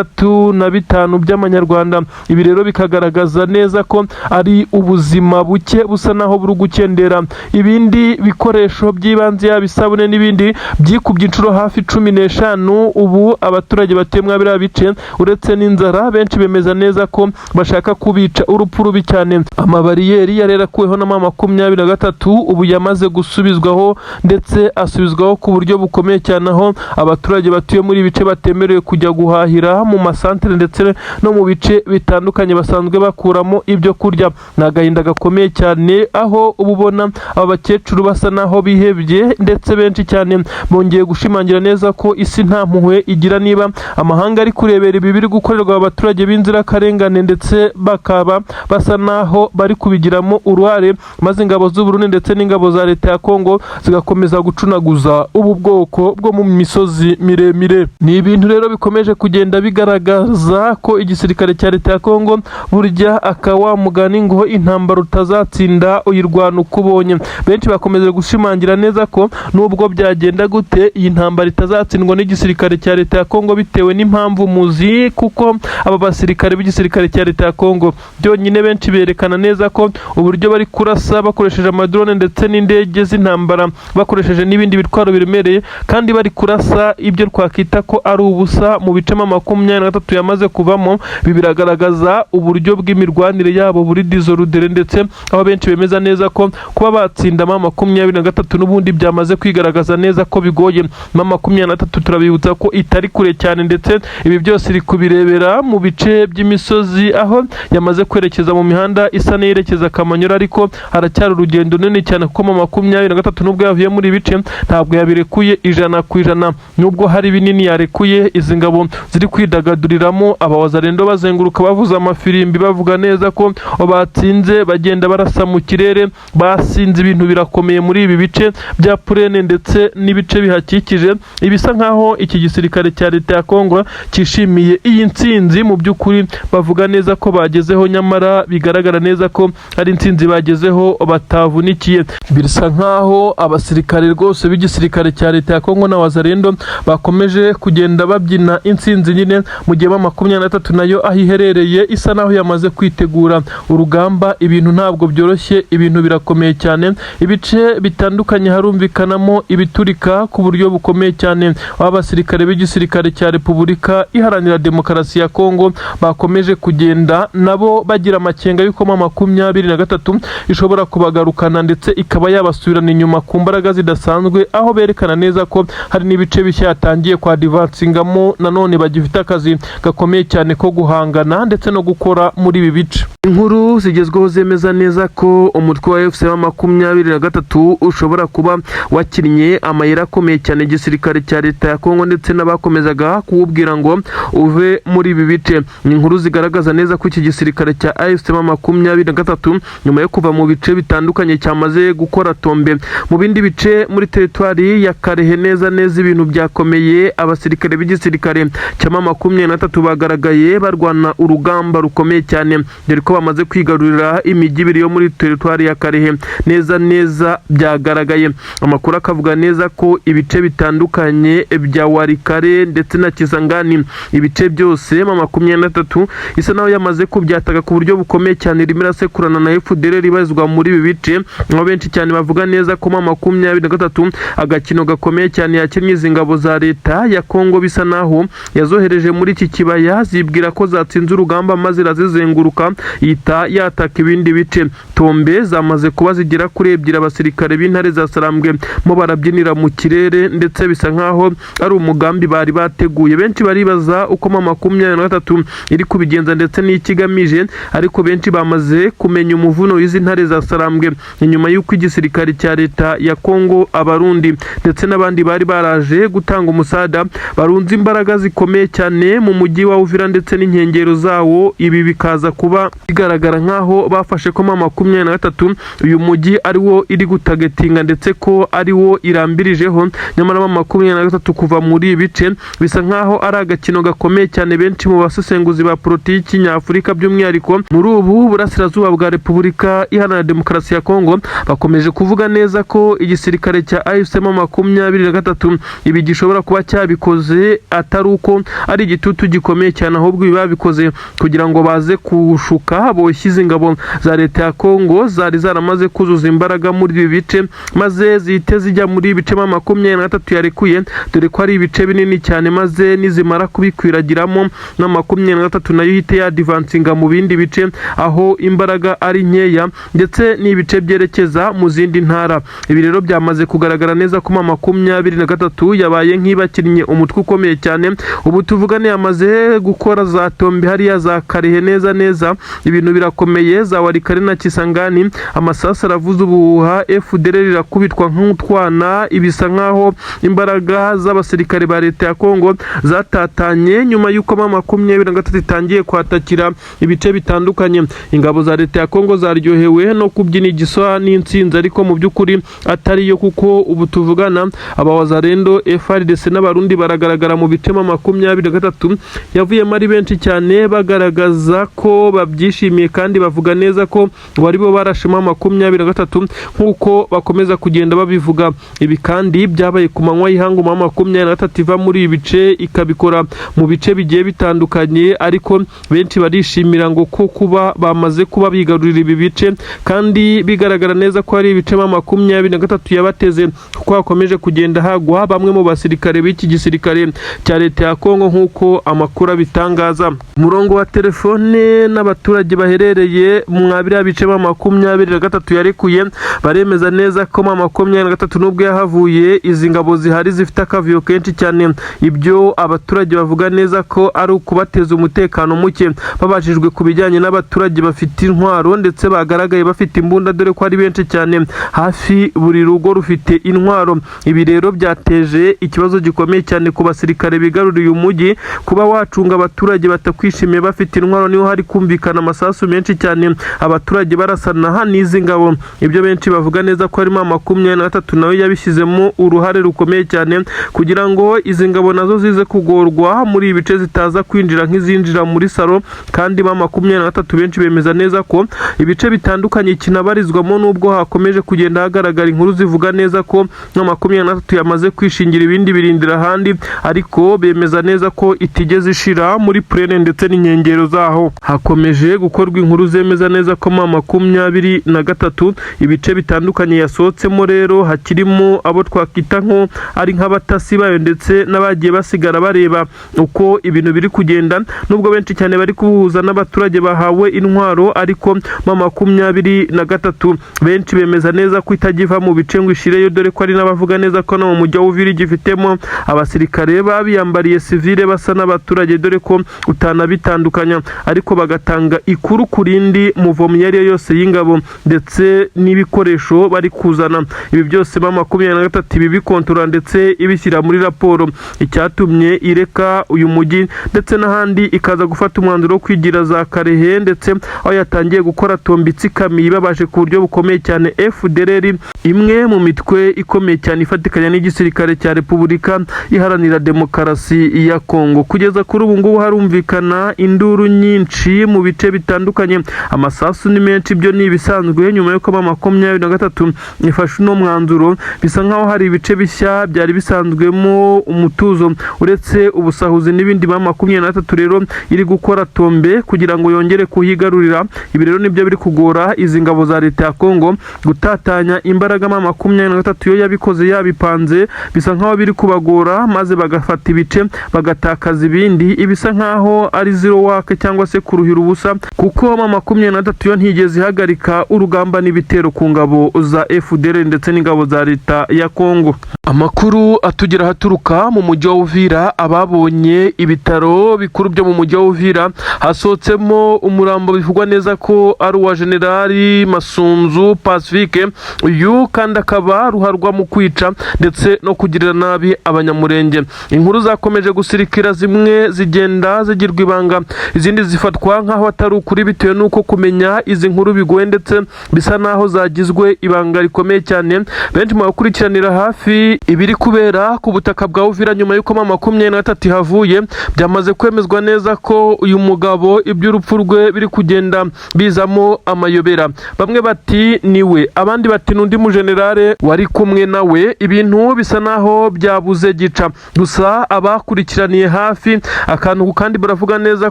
65,000 by'amanyarwanda. Ibi rero bikagaragaza neza ko ari ubuzima buke busa naho buri gukendera. Ibindi bikoresho by'ibanze, yaba isabune n'ibindi, byikubye inshuro hafi 15. Ubu abaturage batuye muri biriya bice, uretse n'inzara, benshi bemeza neza ko bashaka kubica urupfu rubi cyane. Amabariyeri yari yarakuweho na M23 ubu yamaze gusubizwaho, ndetse asubizwaho ku buryo bukomeye cyane, aho abaturage batuye muri ibi bice batemerewe kujya guhahira mu masantere ndetse no mu bice bitandukanye basanzwe bakuramo ibyo kurya. Ni agahinda gakomeye cyane, aho uba ubona aba bakecuru basa naho bihebye, ndetse benshi cyane bongeye gushimangira neza ko isi nta mpuhwe igira, niba amahanga ari kurebera ibi biri gukorerwa aba baturage b'inzirakarengane, ndetse bakaba basa naho bari kubigiramo uruhare, maze ingabo z'u Burundi ndetse n'ingabo za leta ya Kongo zigakomeza gucunaguza ubu bwoko bwo mu misozi miremire. Ni ibintu rero bikomeje kugenda bigaragaza ko igisirikare cya leta ya Kongo burya aka mugani ngo intambara utazatsinda uyirwana uko ubonye. Benshi bakomeje gushimangira neza ko nubwo byagenda gute, iyi ntambara itazatsindwa n'igisirikare cya leta ya Kongo, bitewe n'impamvu muzi, kuko aba basirikare b'igisirikare cya leta ya Kongo byonyine benshi berekana neza ko uburyo bari kurasa bakoresheje amadrone ndetse n'indege z'intambara, bakoresheje n'ibindi bitwaro biremereye, kandi bari kurasa ibyo twakita ko ari ubusa mu bice M23 yamaze kuvamo. Ibi biragaragaza uburyo bw'imirwanire yabo buri désordre, ndetse aho benshi bemeza neza ko kuba batsinda M23 n'ubundi byamaze kwigaragaza neza ko bigoye. M23 turabibutsa ko itari kure cyane, ndetse ibi byose iri kubirebera mu bice by'imisozi, aho yamaze kwerekeza mu mihanda isa n'iyerekeza Kamanyura, ariko haracyari urugendo runini cyane, kuko M23 nubwo yavuye muri ibice ntabwo yabirekuye 100%. Nubwo hari binini yarekuye, izi ngabo ziri kwidagaduriramo. Humvikanamo abawazarendo bazenguruka bavuza amafirimbi, bavuga neza ko batsinze, bagenda barasa mu kirere basinze. Ibintu birakomeye muri ibi bice bya Purene ndetse n'ibice bihakikije. Ibisa nkaho iki gisirikare cya leta ya Kongo cyishimiye iyi ntsinzi mu by'ukuri bavuga neza ko bagezeho, nyamara bigaragara neza ko ari intsinzi bagezeho batavunikiye. Bisa nkaho abasirikare rwose b'igisirikare cya leta ya Kongo na Wazarendo bakomeje kugenda babyina intsinzi nyine, mu gihe M23 nayo aho iherereye isa naho yamaze kwitegura urugamba. Ibintu ntabwo byoroshye, ibintu birakomeye cyane. Ibice bitandukanye harumvikanamo ibiturika ku buryo bukomeye cyane, aho abasirikare b'igisirikare cya Repubulika Iharanira Demokarasi ya Kongo bakomeje kugenda nabo bagira amakenga y'uko M23 ishobora kubagarukana ndetse ikaba yabasubirana inyuma ku mbaraga zidasanzwe, aho berekana neza ko hari n'ibice bishya yatangiye kwadivansingamo, nanone bagifite akazi gakomeye cyane ko guhangana ndetse no gukora muri ibi bice. Inkuru zigezweho zemeza neza ko umutwe wa AFC M23 ushobora kuba wakinnye amayeri akomeye cyane igisirikare cya leta ya Kongo ndetse n'abakomezaga kuwubwira ngo uve muri ibi bice. Ni inkuru zigaragaza neza ko iki gisirikare cya AFC M23 nyuma yo kuva mu bice bitandukanye cyamaze gukora tombe mu bindi bice muri teritwari ya Karehe. Neza neza ibintu byakomeye, abasirikare b'igisirikare cya M23 bagaragaye barwana urugamba rukomeye cyane, dore ko bamaze kwigarurira imijyi ibiri yo muri teritwari ya Karehe. Neza neza byagaragaye, amakuru akavuga neza ko ibice bitandukanye bya Warikare ndetse na Kisangani, ibice byose M23 isa naho yamaze kubyataka ku buryo bukomeye cyane, irimo irasekurana na FDLR ibarizwa muri ibi bice, aho benshi cyane bavuga neza ko M23 agakino gakomeye cyane yakinnye izi ngabo za leta ya Kongo, bisa naho yazohereje muri iki kibaya zibwira ko zatsinze urugamba, maze irazizenguruka ihita yataka ibindi bice. Tombe zamaze kuba zigera kuri ebyiri, abasirikare b'intare za Sarambwe mo barabyinira mu kirere, ndetse bisa nkaho ari umugambi bari bateguye. Benshi baribaza uko M23 iri kubigenza ndetse n'ikigamije, ariko benshi bamaze kumenya umuvuno w'izi ntare za Sarambwe nyuma y'uko igisirikare cya leta ya Kongo, Abarundi ndetse n'abandi bari baraje gutanga umusada barunze imbaraga zikomeye cyane mu mujyi wa Uvira ndetse n'inkengero zawo. Ibi bikaza kuba bigaragara nkaho bafashe ko M23 uyu mujyi ari wo iri gutagetinga ndetse ko ari wo irambirijeho, nyamara M23 kuva muri ibi bice bisa nkaho ari agakino gakomeye cyane. Benshi mu basesenguzi ba politiki nyafurika, by'umwihariko muri ubu burasirazuba bwa Repubulika Iharanira Demokarasi ya Kongo, bakomeje kuvuga neza ko igisirikare cya AFC M23 ibi gishobora kuba cyabikoze atari uko ari igitutu gikomeye cyane, ahubwo ibi babikoze kugira ngo baze kushuka boshye ingabo za leta ya Kongo zari zaramaze kuzuza imbaraga muri ibi bice, maze zihite zijya muri ibi bice M23 yarekuye, dore ko ari ibice binini cyane, maze nizimara kubikwiragiramo na 23 nayo ihite yadivansinga mu bindi bice aho imbaraga ari nkeya, ndetse n'ibice byerekeza mu zindi ntara. Ibi rero byamaze kugaragara neza ko M23 yabaye nk'ibakinnye umutwe ukomeye cyane. Ubu tuvugane yamaze gukora za tombe hariya za Karehe. Neza neza ibintu birakomeye, za Warikare na Kisangani amasasu aravuza ubuhuha, FDLR irakubitwa nk'utwana. Ibisa nkaho imbaraga z'abasirikare ba leta ya Kongo zatatanye nyuma y'uko M23 itangiye kwatakira ibice bitandukanye. Ingabo za leta ya Kongo zaryohewe no kubyina igiswa n'intsinzi, ariko mu by'ukuri atari yo, kuko ubu tuvugana abawazarendo, FARDC n'Abarundi baragaragara mu bice M23 yavuyemo ari benshi cyane, bagaragaza ko babyishimiye kandi bavuga neza ko bari bo barashe M23 nk'uko bakomeza kugenda babivuga. Ibi kandi byabaye ku manywa y'ihangu, M23 iva muri ibi bice ikabikora mu bice bigiye bitandukanye, ariko benshi barishimira ngo ko kuba bamaze kuba bigarurira ibi bice, kandi bigaragara neza ko ari ibice M23 yabateze, kuko hakomeje kugenda hagwa bamwe mu basirikare b'iki gisirikare cya leta ya Kongo nk'uko amakuru abitangaza. Umurongo wa telefone n'abaturage baherereye mwa biriya bice M23 yarekuye baremeza neza ko M23 nubwo yahavuye, izi ngabo zihari zifite akavuyo kenshi cyane. Ibyo abaturage bavuga neza ko ari ukubateza umutekano muke. Babajijwe ku bijyanye n'abaturage bafite intwaro ndetse bagaragaye bafite imbunda, dore ko ari benshi cyane, hafi buri rugo rufite intwaro. Ibi rero byateje ikibazo gikomeye cyane ku basirikare bigaruriye umujyi kuba wacu. bacunga abaturage batakwishimiye bafite intwaro. Niho hari kumvikana amasasu menshi cyane, abaturage barasana n'izi ngabo. Ibyo benshi bavuga neza ko harimo 23 nawe yabishyizemo uruhare rukomeye cyane kugira ngo izi ngabo nazo zize kugorwa muri ibi bice, zitaza kwinjira nk'izinjira muri salo. Kandi M23 benshi bemeza neza ko ibice bitandukanye kinabarizwamo, nubwo hakomeje kugenda hagaragara inkuru zivuga neza ko M23 yamaze kwishingira ibindi birindira ahandi, ariko bemeza neza ko itigeze ishira muri plaine ndetse n'inkengero zaho. Hakomeje gukorwa inkuru zemeza neza ko M23 ibice bitandukanye yasohotsemo rero hakirimo abo twakwita nko ari nk'abatasi bayo ndetse n'abagiye basigara bareba uko ibintu biri kugenda, nubwo benshi cyane bari kubuhuza n'abaturage bahawe intwaro. Ariko M23 benshi bemeza neza ko itagiva mu bice ngo ishireyo, dore ko ari n'abavuga neza ko no mu mujyi wa Uvira gifitemo abasirikare babiyambariye sivile basa n'abaturage, dore ko utanabitandukanya, ariko bagatanga ikuru ku rindi muvomo iyo ari yo yose y'ingabo ndetse n'ibikoresho bari kuzana. Ibi byose M23 ibi bikontorora ndetse ibishyira muri raporo. Icyatumye ireka uyu mujyi ndetse n'ahandi ikaza gufata umwanzuro wo kwigira za Karehe, ndetse aho yatangiye gukora tombe itsikamiye ibabaje ku buryo bukomeye cyane FDLR, imwe mu mitwe ikomeye cyane ifatikanya n'igisirikare cya Repubulika Iharanira Demokarasi ya Kongo. Kugeza kuri ubu ngubu harumvikana induru nyinshi mu bice bitandukanye, amasasu ni menshi, ibyo ni ibisanzwe. Nyuma y'uko M23 ifashe uno mwanzuro, bisa nkaho hari ibice bishya byari bisanzwemo umutuzo uretse ubusahuzi n'ibindi, M23 rero iri gukora tombe kugira ngo yongere kuhigarurira. Ibi rero nibyo biri kugora izi ngabo za leta ya Kongo gutatanya imbaraga. M23 yo yabikoze yabipanze, bisa nkaho biri kubagora, maze bagafata ibice bagatakaza ibindi, ibisa nkaho ari zero work cyangwa se kuruhira ubusa, kuko M23 yo ntigeze ihagarika urugamba n'ibitero ku ngabo za FDLR ndetse n'ingabo za leta ya Kongo. Amakuru atugera aturuka mu mujyi wa Uvira, ababonye ibitaro bikuru byo mu mujyi wa Uvira hasohotsemo umurambo bivugwa neza ko ari uwa Generali Masunzu Pacifique. Uyu kandi akaba ruharwa mu kwica ndetse no kugirira nabi Abanyamurenge. Inkuru zakomeje gusirikira, zimwe zigenda zigirwa ibanga, izindi zifatwa nk'aho atari ukuri bitewe n'uko kumenya izi nkuru bigoye ndetse bisa n'aho zagizwe ibanga rikomeye cyane. Benshi mu bakurikiranira hafi ibiri kubera ku butaka bwa Uvira nyuma y'uko M23 ihavuye, byamaze kwemezwa neza ko uyu mugabo iby'urupfu rwe biri kugenda bizamo amayobera. Bamwe bati niwe, abandi bati n'undi mujenerale wari kumwe nawe. Ibintu bisa naho byabuze gica. Gusa abakurikiraniye hafi akantu kandi baravuga neza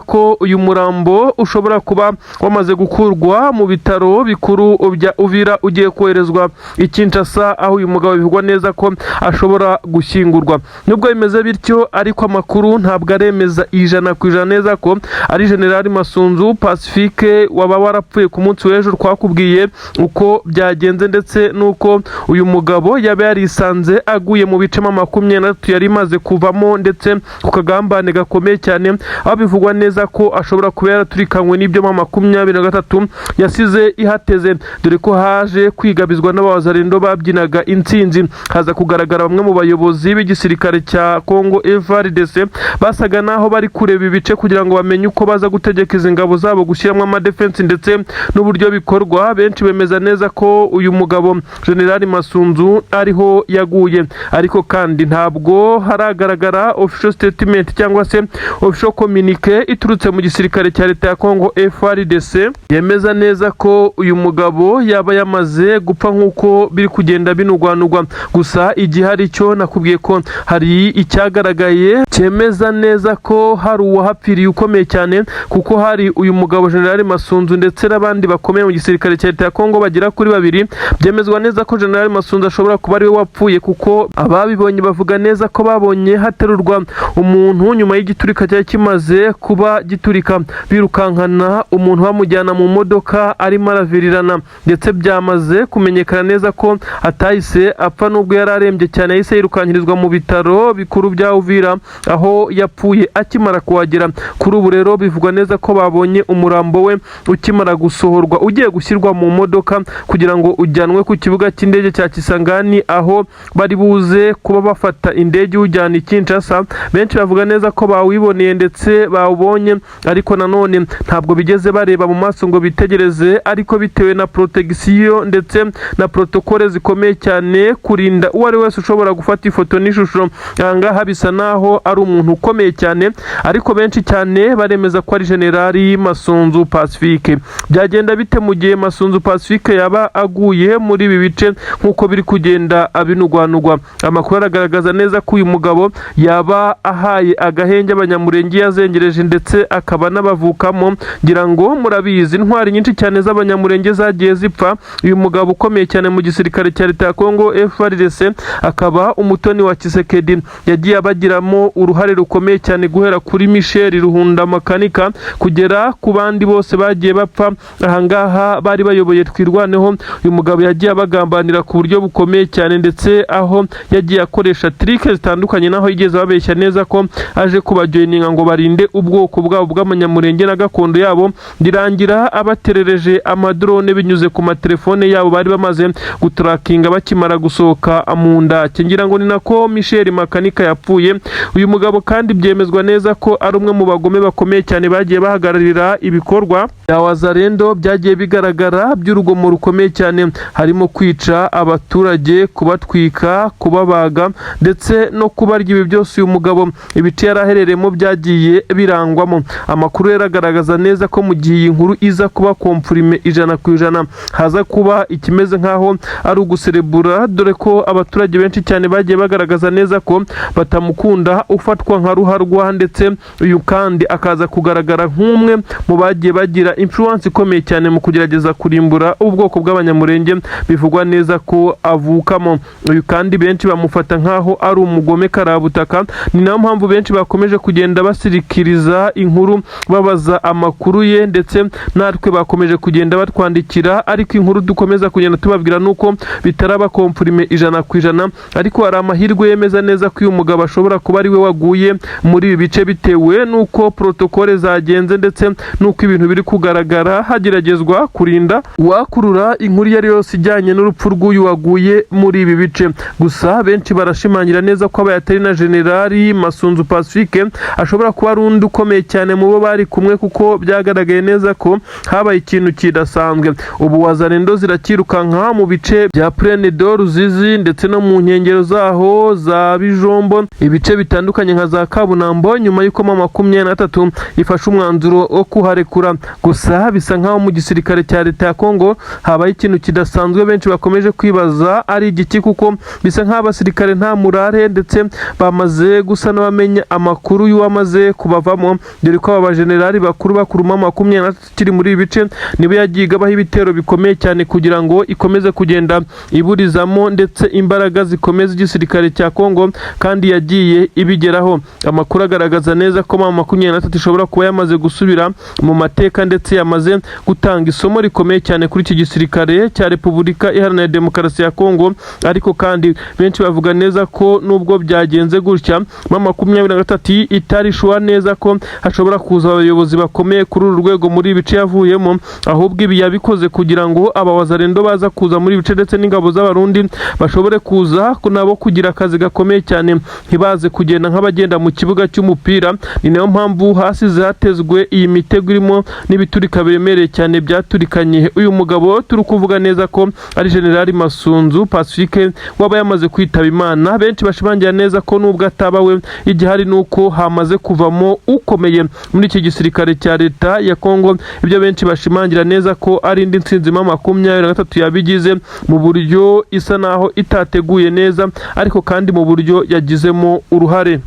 ko uyu murambo ushobora kuba wamaze gukurwa mu bitaro bikuru bya Uvira ugiye koherezwa i Kinshasa, aho uyu mugabo bivugwa neza ko ashobora gushyingurwa. Nubwo bimeze bityo ariko, amakuru ntabwo aremeza 100% neza ko ari Generali Masunzu Pacifique waba warapfuye ku munsi w'ejo. Twakubwiye uko byagenze ndetse n'uko uyu mugabo yaba yarisanze aguye mu bice M23 yari imaze kuvamo, ndetse ku kagambane gakomeye cyane, aho bivugwa neza ko ashobora kuba yaraturikanywe n'ibyo M23 yasize ihateze, dore ko haje kwigabizwa n'abawazarendo babyinaga intsinzi, haza kugaragara bamwe mu bayobozi b'igisirikare cya Congo FARDC basaga naho bari kureba ibice kugira ngo bamenye uko baza gutegeka izi ngabo zabo gushyiramo amadefense ndetse n'uburyo bikorwa. Benshi bemeza neza ko uyu mugabo Generali Masunzu ariho yaguye, ariko kandi ntabwo haragaragara official statement cyangwa se official communique iturutse mu gisirikare cya leta ya Congo FARDC yemeza neza ko uyu mugabo yaba yamaze gupfa nk'uko biri kugenda binugwanugwa. Gusa igihari cyo nakubwiye ko hari icyagaragaye cyemeza neza ko hari uwahapfiriye ukomeye cyane, kuko hari uyu mugabo General Masunzu ndetse n'abandi bakomeye mu gisirikare cya leta ya Kongo bagera kuri babiri. Byemezwa neza ko General Masunzu ashobora kuba ariwe wapfuye, kuko ababibonye bavuga neza ko babonye haterurwa umuntu nyuma y'igiturika cyari kimaze kuba giturika, birukankana umuntu bamujyana mu modoka arimo aravirirana, ndetse byamaze kumenyekana neza ko atahise apfa nubwo yari arembye cyane. Yahise yirukankirizwa mu bitaro bikuru bya Uvira, aho yapfuye akimara kuhagera. Kuri ubu rero bivugwa neza ko babonye umurambo we ukimara gusohorwa ugiye gushyirwa mu modoka kugira ngo ujyanwe ku kibuga cy'indege cya Kisangani, aho bari buze kuba bafata indege iwujyana i Kinshasa. Benshi bavuga neza ko bawitaga bawiboneye ndetse bawubonye, ariko nanone ntabwo bigeze bareba mu maso ngo bitegereze, ariko bitewe na protection ndetse na protocole zikomeye cyane kurinda uwo ari wese ushobora gufata ifoto n'ishusho. Ahangaha bisa naho ari umuntu ukomeye cyane, ariko benshi cyane baremeza ko ari Generali Masunzu Pacifique. Byagenda bite mu gihe Masunzu Pacifique yaba aguye muri ibi bice nk'uko biri kugenda abinugwanugwa? Amakuru aragaragaza neza ko uyu mugabo yaba ahaye agahenge Abanyamurenge yazengereje, ndetse akaba n'abavukamo. Ngira ngo murabizi, intwari nyinshi cyane z'Abanyamurenge zagiye zipfa. Uyu mugabo ukomeye cyane mu gisirikare cya leta ya Kongo FARDC, akaba umutoni wa Tshisekedi, yagiye abagiramo uruhare rukomeye cyane, guhera kuri Michel Ruhunda Makanika kugera ku bandi bose bagiye bapfa ahangaha bari bayoboye Twirwaneho. Uyu mugabo yagiye abagambanira ku buryo bukomeye cyane, ndetse aho yagiye akoresha trick zitandukanye, naho yigeze ababeshya neza ko aje kubajoininga ngo barinde ubwoko bwabo bw'Abanyamurenge na gakondo yabo, birangira abaterereje amadrone binyuze ku matelefone yabo bari bamaze gutrackinga bakimara gusohoka mu ndake. Ngira ngo ni nako Michel Makanika yapfuye. Uyu mugabo kandi byemezwa neza ko ari umwe mu bagome bakomeye cyane bagiye bahagararira ibikorwa bya Wazalendo byagiye bigaragara by'urugomo rukomeye cyane, harimo kwica abaturage, kubatwika, kubabaga ndetse no kubarya. Ibi byose uyu mugabo ibice yari aherereyemo byagiye birangwamo. Amakuru rero agaragaza neza ko mu gihe iyi nkuru iza kuba confirmé 100%, haza kuba ikimeze nk'aho ari uguserebura, dore ko abaturage benshi cyane bagiye bagaragaza neza ko batamukunda, ufatwa nka ruharwa, ndetse uyu kandi akaza kugaragara nk'umwe mu bagiye bagira influence ikomeye cyane mu kugerageza kurimbura ubwoko bw'Abanyamurenge bivugwa neza ko avukamo. Uyu kandi benshi bamufata nk'aho ari umugome karabutaka. Ni nayo mpamvu benshi bakomeje kugenda basirikiriza inkuru, babaza amakuru ye, ndetse natwe bakomeje kugenda batwandikira. Ariko inkuru dukomeza kugenda tubabwira nuko bitaraba confirmé 100%, ariko hari amahirwe yemeza neza ko uyu mugabo ashobora kuba ari we waguye muri ibi bice, bitewe n'uko protocole zagenze ndetse n'uko ibintu biri kugaragara, hageragezwa kurinda uwakurura inkuru iyo ari yose ijyanye n'urupfu rw'uyu waguye muri ibi bice. Gusa benshi barashimangira neza ko abaye atari na Generali Masunzu Pacifique, ashobora kuba ari undi ukomeye cyane mu bo bari kumwe, kuko byagaragaye neza ko habaye ikintu kidasanzwe. Ubu Wazalendo zirakirukanka mu bice bya Plaine de Ruzizi ndetse no mu nkengero zaho za Bijombo, ibice bitandukanye nka za Kabunambo, nyuma y'uko M23 ifashe umwanzuro wo kuharekura. Gusa bisa nkaho mu gisirikare cya leta ya Kongo habaye ikintu kidasanzwe, benshi bakomeje kwibaza ari igiki, kuko bisa nkaho abasirikare nta murare, ndetse bamaze gusa n'abamenya amakuru y'uwamaze kubavamo, dore ko aba bajenerali bakuru bakuru M23 kiri muri ibi bice nibo yagiye igabaho ibitero bikomeye cyane kugira ngo ikomeze kugenda iburizamo ndetse imbaraga zikomeza igisirikare cya Kongo, kandi yagiye ibigeraho. Amakuru agaragaza neza ko M23 ishobora kuba yamaze gusubira mu mateka, ndetse yamaze gutanga isomo rikomeye cyane kuri iki gisirikare cya Repubulika Iharanira Demokarasi ya Kongo. Ariko kandi benshi bavuga neza ko nubwo byagenze gutya, M23 itari sure neza ko hashobora kuza abayobozi bakomeye kuri uru rwego muri ibi bice yavuyemo, ahubwo ibi yabikoze kugira ngo abawazalendo baza kuza muri ibi bice ndetse n'ingabo z'Abarundi bashobore kuza nabo kugira akazi gakomeye cyane, ntibaze kugenda nk'abagenda mu kibuga cy'umupira. Ni nayo mpamvu hasize hatezwe iyi mitego irimo n'ibiturika biremereye cyane byaturikanye uyu mugabo turi kuvuga neza ko ari Generali Masunzu Pacifique waba yamaze kwitaba Imana. Benshi bashimangira neza ko nubwo ataba we, igihari ni uko hamaze kuvamo ukomeye muri iki gisirikare cya leta ya Kongo. Ibyo benshi bashimangira neza ko ari indi ntsinzi M23 yabigize mu buryo isa naho itateguye neza, ariko kandi mu buryo yagizemo uruhare.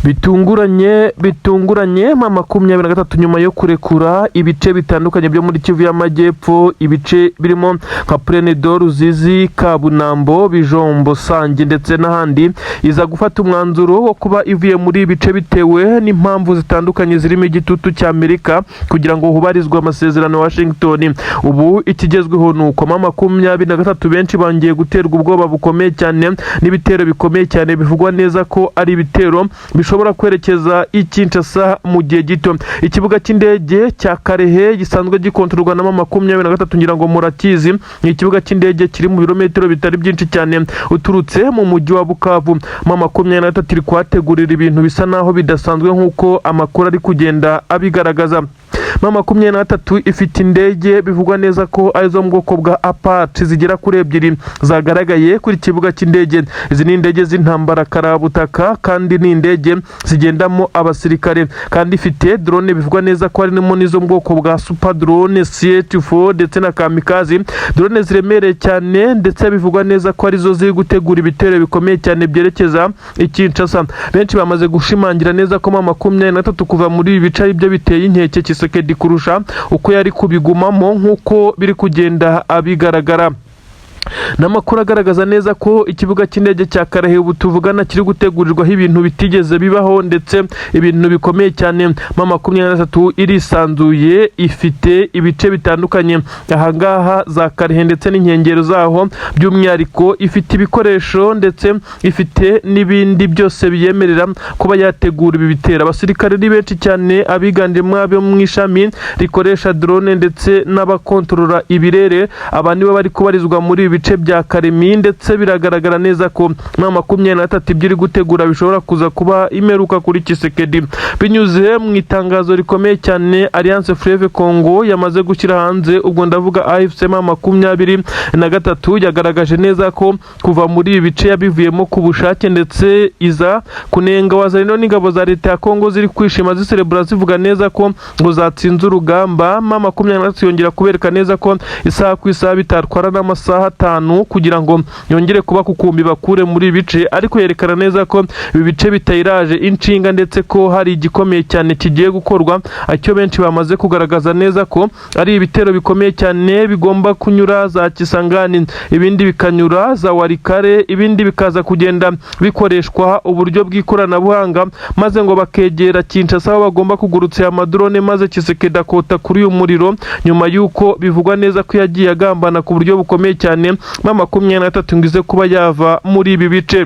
Bitunguranye, bitunguranye, M23 nyuma yo kurekura ibice bitandukanye byo muri Kivu y'Amajyepfo, ibice birimo nka Plaine de Ruzizi, Kabunambo, Bijombo, Sange ndetse n'ahandi, iza gufata umwanzuro wo kuba ivuye muri ibi bice bitewe n'impamvu zitandukanye zirimo igitutu cy'Amerika kugira ngo hubarizwe amasezerano ya Washington. Ubu ikigezweho ni uko M23 benshi bongeye guterwa ubwoba bukomeye cyane n'ibitero bikomeye cyane, bivugwa neza ko ari ibitero bishobora kwerekeza i Kinshasa mu gihe gito. Ikibuga cy'indege cya Kalehe gisanzwe gikontororwa na M23, ngira ngo murakizi, ni ikibuga cy'indege kiri mu birometero bitari byinshi cyane uturutse mu mujyi wa Bukavu. M23 iri kuhategurira ibintu bisa naho bidasanzwe nk'uko amakuru ari kugenda abigaragaza. M23 ifite indege bivugwa neza ko arizo mu bwoko bwa Apache zigera kuri ebyiri zagaragaye kuri kibuga cy'indege. Izi ni indege z'intambara karabutaka kandi ni indege zigendamo abasirikare, kandi ifite drone bivugwa neza ko harimo n'izo mu bwoko bwa super drone CH4 ndetse na kamikaze drone ziremereye cyane, ndetse bivugwa neza ko arizo ziri gutegura ibitero bikomeye cyane byerekeza i Kinshasa. Benshi bamaze gushimangira neza ko M23 kuva muri ibi bice ari byo biteye inkeke Tshisekedi kurusha uko yari kubigumamo, nk'uko biri kugenda abigaragara. N'amakuru agaragaza neza ko ikibuga cy'indege cya Kalehe ubu tuvugana kiri gutegurirwaho ibintu bitigeze bibaho, ndetse ibintu bikomeye cyane. M23 irisanzuye, ifite ibice bitandukanye ahangaha za Kalehe ndetse n'inkengero zaho. By'umwihariko ifite ibikoresho ndetse ifite n'ibindi byose biyemerera kuba yategura ibi bitero. Abasirikare ni benshi cyane, abiganjemo abo mu ishami rikoresha drone ndetse n'abakontorora ibirere. Aba nibo bari kubarizwa muri ibi bice bya Kalemie, ndetse biragaragara neza ko M23 ibyo iri gutegura bishobora kuza kuba imeruka kuri Tshisekedi. Binyuze mu itangazo rikomeye cyane Alliance Fleuve Congo yamaze gushyira hanze, ubwo ndavuga AFC M23, yagaragaje neza ko kuva muri ibi bice yabivuyemo ku bushake, ndetse iza kunenga Wazalendo n'ingabo za leta ya Congo ziri kwishima ziserebura zivuga neza ko ngo zatsinze urugamba. M23 yongera kubereka neza ko isaha ku isaha bitatwara n'amasaha 5 kugira ngo yongere kuba kukumbi bakure muri ibi bice, ariko yerekana neza ko ibi bice bitayiraje inshinga, ndetse ko hari igikomeye cyane kigiye gukorwa, icyo benshi bamaze kugaragaza neza ko ari ibitero bikomeye cyane bigomba kunyura za Kisangani, ibindi bikanyura za Walikale, ibindi bikaza kugenda bikoreshwa uburyo bw'ikoranabuhanga, maze ngo bakegera Kinshasa aho bagomba kugurutsa aya madrone, maze Tshisekedi akota kuri uyu muriro, nyuma y'uko bivugwa neza ko yagiye agambana ku buryo bukomeye cyane M23 ngo ize kuba yava muri ibi bice.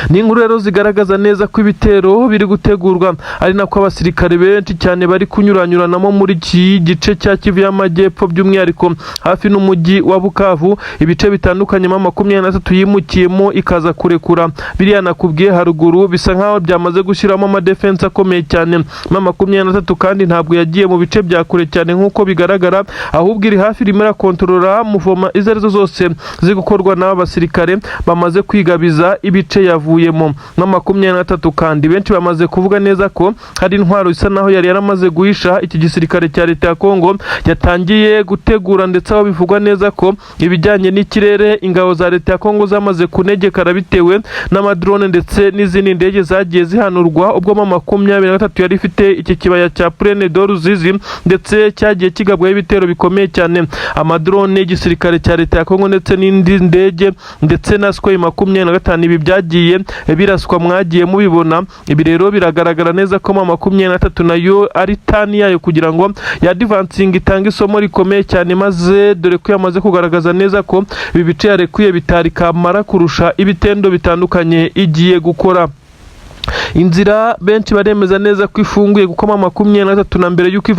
Ni inkuru rero zigaragaza neza ko ibitero biri gutegurwa, ari nako abasirikare benshi cyane bari kunyuranyuranamo muri iki gice cya Kivu y'Amajyepfo, by'umwihariko hafi n'umujyi wa Bukavu, ibice bitandukanye M23 yimukiyemo ikaza kurekura. Biriya nakubwiye haruguru bisa nkaho byamaze gushyiramo amadefense akomeye cyane. M23 kandi ntabwo yagiye mu bice bya kure cyane nk'uko bigaragara, ahubwo iri hafi, irimo irakontorora mouvement izo arizo zose ziri gukorwa n'aba basirikare bamaze kwigabiza ibice yavuyemo. M23 kandi benshi bamaze kuvuga neza ko hari intwaro isa naho yari yaramaze guhisha iki gisirikare cya leta ya Kongo yatangiye gutegura, ndetse aho bivugwa neza ko ibijyanye n'ikirere ingabo za leta ya Kongo zamaze kunegekara bitewe n'amadrone ndetse n'izindi ndege zagiye zihanurwa ubwo M23 yari ifite iki kibaya cya Plaine de Ruzizi, ndetse cyagiye kigabwaho ibitero bikomeye cyane, amadrone y'igisirikare cya leta ya Kongo ndetse n'indi ndege ndetse na Sukhoi 25. Ibi byagiye biraswa, mwagiye mubibona. Ibi rero biragaragara neza ko M23 nayo ari turn yayo kugira ngo ya advancing itange isomo rikomeye cyane, maze dore ko yamaze kugaragaza neza ko ibi bice yarekuye bitari kamara kurusha ibitendo bitandukanye igiye gukora. Inzira benshi baremeza neza ko ifunguye, kuko M23 na mbere y'uko iva